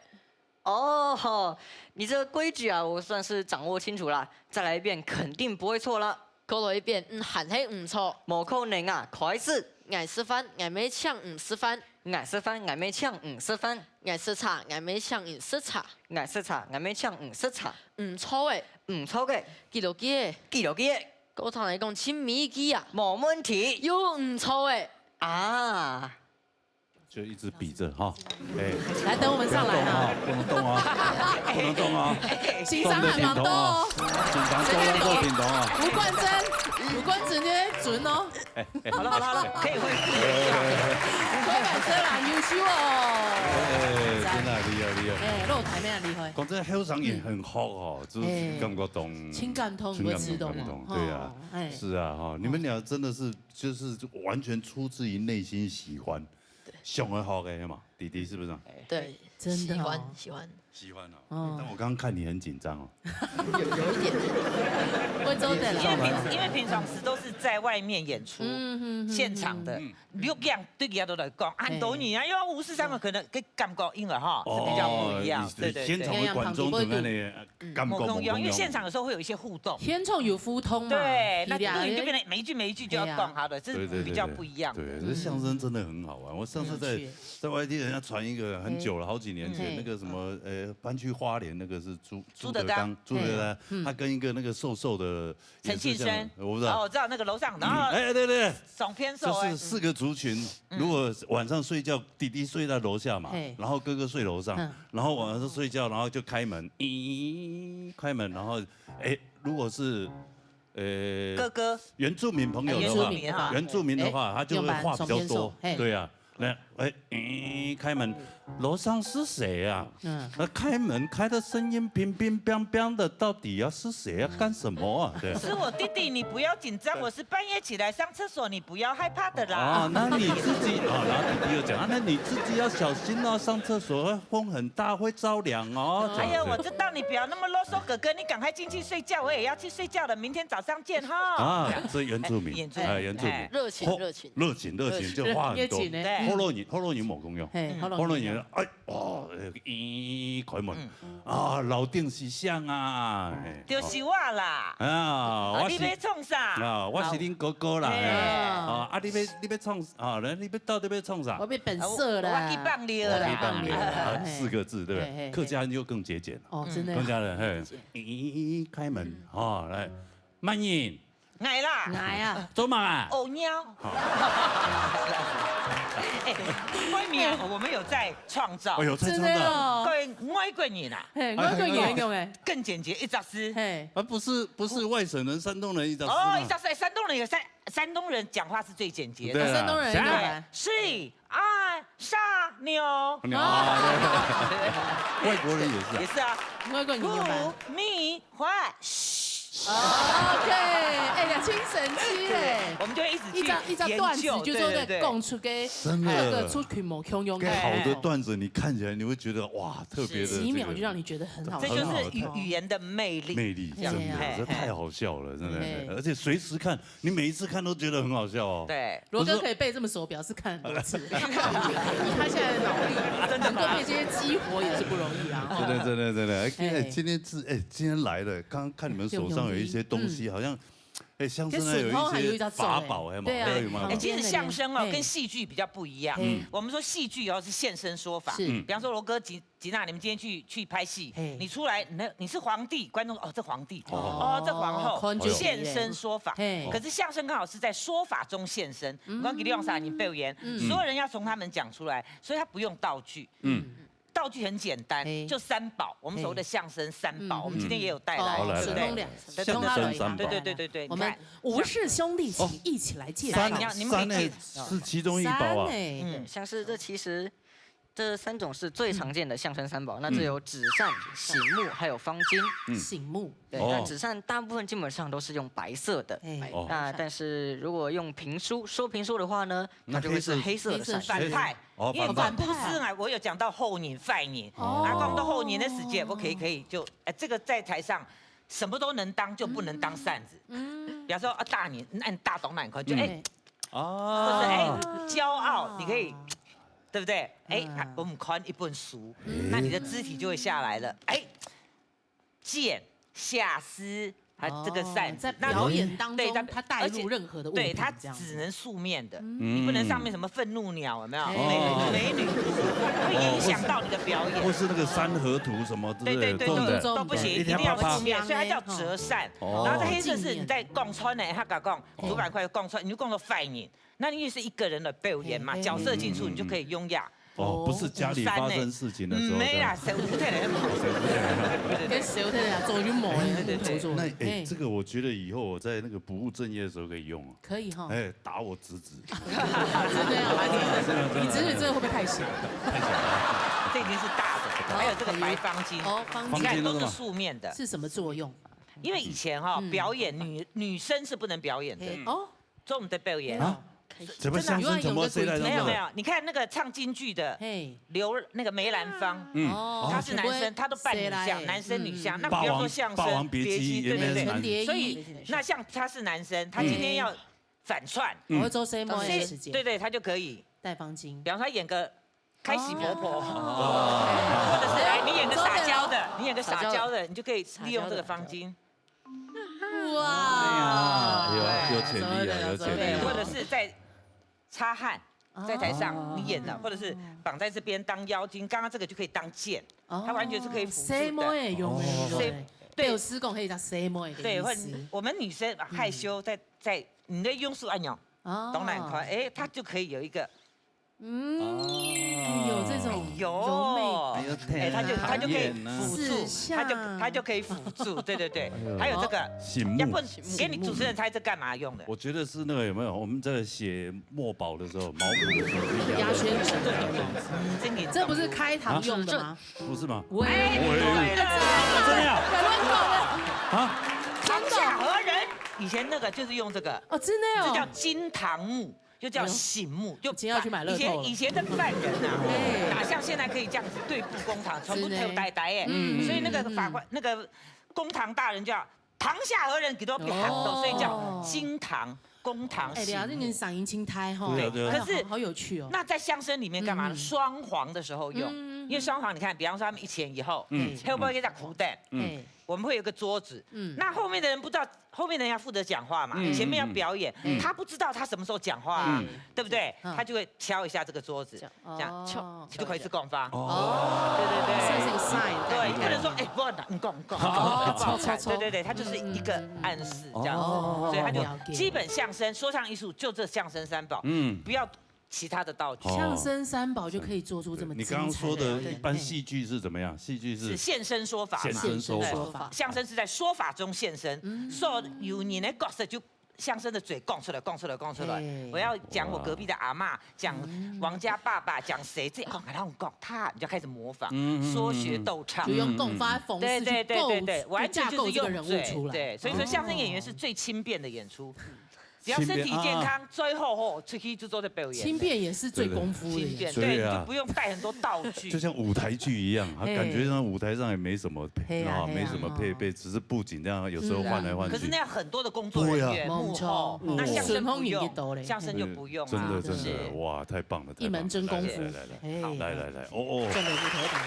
哦吼，你這個規矩啊，我算是掌握清楚啦。再來一遍，肯定不會錯了。過來一遍，嗯，還係毋著。無可能啊，開始。𠊎食飯，𠊎乜請你食飯。𠊎食飯，𠊎乜請你食飯。𠊎食茶，𠊎乜請你食茶。𠊎食茶，𠊎乜請你食茶。毋著欸。毋著欸。幾多句欸？幾多句欸？過頭來講，盡尾一句啊。無問題。又毋著欸。啊。 就一直比著哈。哎，來，等我們上來啊。不要動啊，不能動啊，不能動啊。先生還蠻多哦。緊張做動作緊張啊。吳冠铮，有關真个準哦。好了好了好了，可以回去了。推板车啦，優秀哦。哎，真的厲害厲害。哎，露台妹啊，厲害。講真，後生也很好哦，就是感覺懂，情感通，我知道嘛。對啊，哎，是啊哈，你們倆真的是就是完全出自於內心喜歡，想要好个嘛，弟弟是不是？對，真的哦喜歡喜歡。喜歡哦。嗯但我剛剛看你很緊張哦。有有一點點。會做得因為了。平因為平常時都是在外面演出，嗯嗯嗯現場的，錄影對佢都來講，很多年啊，因為五四三个可能跟感覺音樂哈是比較不一樣，對對對。現場的觀眾同那个感覺不同樣，因為不一樣。現場有時候會有一些互動。現場有互動嘛？對，那你倆錄影就變成每一句每一句就要講好了，這對對對比較不一樣。對，這相聲真的很好玩。我上次在很有趣在外地人家傳一個很久了，好幾年前嗯那個什麼，呃，搬去花蓮那個是朱朱德剛朱德剛，嘿他跟一個那個瘦瘦的陳慶生，我不知道。哦，我知道那個樓上，然後哎，對對，總編手就是四個族群，如果晚上睡覺，弟弟睡在樓下嘛嘿，然後哥哥睡樓上嗯，然後晚上睡覺，然後就開門，咦，開門，然後哎，如果是呃哥哥原住民朋友的話，原住民哈原住民的话，他就会话比较多，对啊。那哎，咦，开门，楼上是谁啊？嗯，那开门开的声音乒乒乓乓的，到底要是谁要干什么啊？对。是我弟弟，你不要紧张，我是半夜起来上厕所，你不要害怕的啦。哦，那你自己啊，然后弟弟又讲啊，那你自己要小心哦，上厕所风很大，会着凉哦。哎呀，我知道你不要那么啰嗦，哥哥，你赶快进去睡觉，我也要去睡觉了，明天早上见哈。啊，这原住民，原住民哎，原住民哎，热情热情热情热情，就话很多，热情哎对喉咙音，喉咙音冇功用，嘿，喉咙喉咙音，哎，哦，咦，开门啊，老店是像啊，就是我啦。啊，我是你要创啥？啊，我是恁哥哥啦，哎啊，啊，你要你要创啊，来，你要到底要创啥我？被本色啦，我去放尿啦我去放尿啦，啊，嘿四个字，对不对？嘿嘿嘿客家人就更节俭了。哦，真的客家人嘿，咦，开门哦，来，慢饮，来啦，来啊，做嘛啊？哦尿。哎，外面我们有在创造，哎呦，在真唱的。的哦各，位外国人啊，嘿，我跟你用哎，更简洁一只字。嘿，啊，不是不是外省人，山东人一直吃哦，吗一只字，山东人也山山东人讲话是最简洁的。对啊山东人用来，水啊，下尿。啊，对对对，外国人也是啊也。是啊，我跟你用来不。米花。OK，哎呀，真神奇嘞！我们就会一直去一张一张段子研究就说在对对对供出给真的那个出群魔共用给好的段子，你看起来你会觉得哇，特别的几秒就让你你觉得很好这笑，就是语语言的魅力。魅力，哎呀真的是太好笑了，真的哎。而且随时看，你每一次看都觉得很好笑哦。对，罗哥可以背这么熟，表示看很多次。以他现在的脑力，能够被这些激活也是不容易啊。真的，真的，真的，哎，哎今天是哎，今天来了，刚刚看你们手上有一些东西，好像，哎，像是那有跟手套还有一些一张手哎法宝，哎嘛，对啊还有吗哎，？其实相声哦哎，跟戏剧比较不一样嗯。我们说戏剧哦是现身说法，是比方说罗哥吉吉娜，你们今天去去拍戏嘿，你出来，那你是皇帝，观众说哦这皇帝，哦哦这皇后，看起来现身说法嘿。可是相声刚好是在说法中现身。我刚给你用啥？你表演，所有人要从他们讲出来，所以他不用道具。嗯，道具很简单嘿，就三宝，我们所谓的相声三宝，嗯我们今天也有带来，哦，对不对？是弄两相声三宝对对对对对对，我们你看五世兄弟，请一起来介绍三。你要你们可以三呢介绍是其中一宝啊。三哎嗯，像是这其实这三种是最常见的相声三宝，那这有纸扇、醒目还有方巾。醒目，对，哦那纸扇大部分基本上都是用白色的。哎，哦那但是如果用评书说评书的话呢，它就会是黑色的扇子。反派。哦，因为反派反派是啊，我有讲到后年、犯人，哦啊，讲到后年的时间，我可以可以就，呃，这个在台上什么都能当，就不能当扇子。嗯，比方说啊，大年，那你大董满款，就哎，嗯或者哎啊，，骄傲，你可以，对不对？哎，我们看一本书，那你的肢体就会下来了。哎，剑、下肢，还这个扇子，哦在表演当中，对，它他带入任何的物品，对，它这样子只能素面的，嗯你不能上面什么愤怒鸟，有没有？哎美美女图会影响到你的表演。或是那个三合图什么之类的，对对对，这种的都都不行，一一定要定要啪啪素面，所以它叫折扇。哦然后这黑色是你在讲穿呢，他刚讲主板块讲穿，你就讲到反应，那你也是一个人的表演嘛，角色进出，你就可以优雅。哦，不是家里发生事情的时候，没啦，这样谁不太能谁不太能跟谁太太做就没了，对对对做那哎、嘿这个我觉得以后我在那个不务正业的时候可以用啊。可以哈，哎、打我侄子，真的要来，你侄子这个会不会太小？这已经是大的，还有这个白方巾，哦，方巾你看方巾那个嘛都是素面的，是什么作用？因为以前哈表演女女生是不能表演的，嘿哦，做我们的表演。啊，怎么相声全部要塞在那个？没有没有，你看那个唱京剧的嘿，刘那个梅兰芳，嗯，哦他是男生，他都扮女相，谁来男生女相。嗯那不要说相声，霸王别姬别姬，对对对。蝴蝶衣所以那像他是男生，他今天要反串，我会做 C M 所以的时间，对对，他就可以，戴方巾比，方说他演个开喜婆婆，哦，或者是哎，你演个撒娇的，你演个撒娇的，你就可以利用这个方巾，哇，哎呀，有有潜力啊，有潜对，力啊。或者是在擦汗。在台上你演的，或者是绑在这边当妖精，刚刚这个就可以当剑，它完全是可以辅助 C M 的。也有没有？谁对，有施工可以叫 C M 的对，或者意思。我们女生啊害羞，在在你的用手按钮，哦懂了很快，哎，它就可以有一个嗯，哎有这种有柔美哎呦哎，它就它就可以天哪辅助四，下它就它就可以辅助，对对对，还有这个，醒目要不，给你主持人猜这干嘛用的？我觉得是那个有没有？我们在写墨宝的时候，毛笔的时候，牙宣纸，真的，这不是开膛用的吗？不是吗？喂，哎，对了，真的呀？啊？唐夏何人？以前那个就是用这个，哦，真的这叫哦，金堂木。就叫醒目，就今天要去买乐透了以前以前的犯人啊哎，哪像现在可以这样子对簿公堂，全部是呢头呆呆哎，嗯所以那个法官那个公堂大人叫堂下何人给都别喊到，哦所以叫金堂公堂哎，醒目。聊这个嗓音清胎哈，对啊对啊哎可是好好有趣哦。那在相声里面干嘛呢？嗯双簧的时候用，因为双簧你看，比方说他们一前一后，嗯会不会在苦等？哎，我们会有个桌子，嗯那后面的人不知道，后面的人要负责讲话嘛，嗯前面要表演，嗯他不知道他什么时候讲话啊，嗯对不对？嗯他就会敲一下这个桌子，这样哦敲，就可以是讲话。哦，算是一个 sign，对，概念不能说哎，我你讲讲，哦不好看。错错错对对对，它就是一个暗示这样子，哦所以它就了解基本相声，说唱艺术就这相声三宝，嗯，不要其他的道具。哦相声三宝就可以做出这么你刚刚说的精彩一般戏剧是怎么样？戏剧是是现身说法嘛，现身说法对相声是在说法中现身，所以有你的角色就相声的嘴讲出来，讲出来，讲出来嘿。我要讲我隔壁的阿嬷，讲王家爸爸，讲谁，这哦，然后讲他，你就开始模仿，嗯嗯嗯说学逗唱就。用讲法的方式对对对对对，去构完全就是用架构这个人物嘴，出来。对，所以说相声演员是最轻便的演出，只要身体健康，最后吼出去就做的表演。轻便也是最功夫的轻便，演出。对，对啊你就不用带很多道具就。像舞台剧一样，它嘿感觉上舞台上也没什么配啊，嘿啊嘿啊没什么配备，只是布景这样，有时候换来换去可是那。样很多的工作人员是啊幕后，嗯那相声不顺风迎用一斗嘞，相声就不用啊，真的真的是哇，太棒了，太棒了一门真功夫来来来来嘿来来来，哦哦，赚了一头大。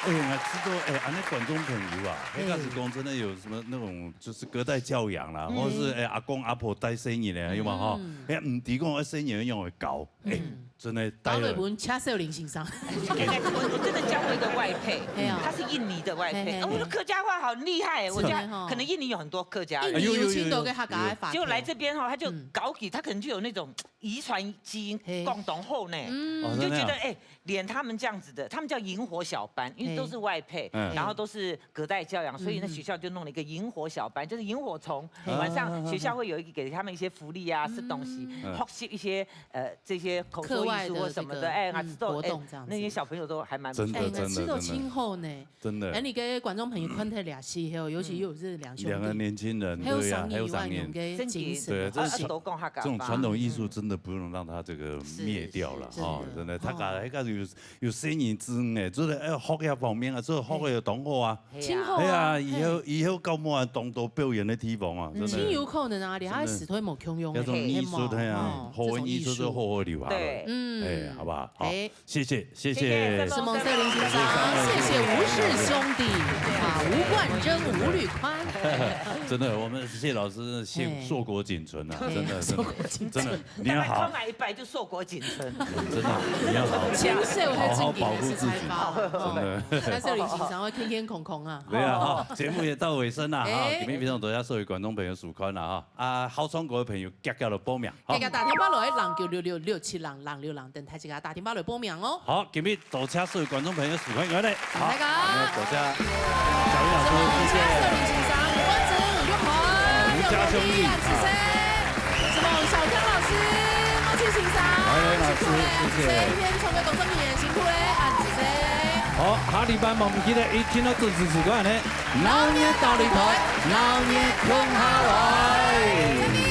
哎呦，来知道哎，安尼观众朋友啊，嘿迄开始讲真的有什么那种就是隔代教养啦，或者是哎阿公阿婆带生意的，有嘛哈？哎，唔知讲啊生意用会搞，哎，真的带了搞了本车少林先生，我我真的教过一个外配嘿啊，他是印尼的外配，嘿嘿啊，我说客家话好厉害，我家是哦可能印尼有很多客家印人，尼有青豆跟他搞爱法，结果来这边哈，他就嗯搞起，他可能就有那种遗传基因嘿共同后呢，嗯哦你就觉得真的啊哎，连他们这样子的，他们叫萤火小班，因为都是外配，嗯然后都是隔代教养，所以那学校就弄了一个萤火小班，就是萤火虫，嘿晚上学校会有一个给他们一些福利啊，吃东西，嗯学习一些呃这些口说艺课外的术或什么的，这个哎，嗯啊，知道哎活动这样子那些小朋友都还蛮不错真的哎，真的知道今后呢，真的哎，你给观众朋友看太了解后，尤其又是两兄弟，两个年轻人，还有对呀，赏你以外，还有赏你你，给精神，对，这是啊，都讲客家话这种传统艺术真的不能让它这个灭掉了是哈，是真的，他搞那个有有生意之哎，做的哎学业方面啊，做学业有同好啊，今后哎呀，以后以后搞么啊，当多表演的地方啊，真的。真有可能啊，你还死推某共用的，那种艺术的呀哦，好的艺术就好好留下来，对嗯哎，好不好？好，哎谢谢谢谢谢谢是蒙塞林局长，谢谢吴氏兄弟啊，吴国半真五旅宽。真的，我们谢老师真的是硕果仅存啊，哎，真的，真的，硕果仅存。真的，你要好，他每一拜就硕果仅存。真的，你要好，真的，我好好保护自己，真的。但是旅行常会天天空空啊。对啊，哈，节目也到尾声了哈，哎，今天非常多谢所有观众朋友收看了哈，啊，好唱歌的朋友，遽遽来报名。 大家打電話來，零九六六六七零零六零，等待大家打電話來報名哦。好，今日多謝所有觀眾朋友收看，我哋好，大家多謝小云老師，謝謝。謝謝李先生、關子、玉涵、劉嘉兄弟、楊子生，什麼小江老師、孟庆先生，歡迎老師，辛苦了，謝謝。谢谢，一天成为工作人员辛苦了，杨子生。好，下禮拜毋記得一定要準時收看呢。鬧熱到裡台，鬧熱共下來。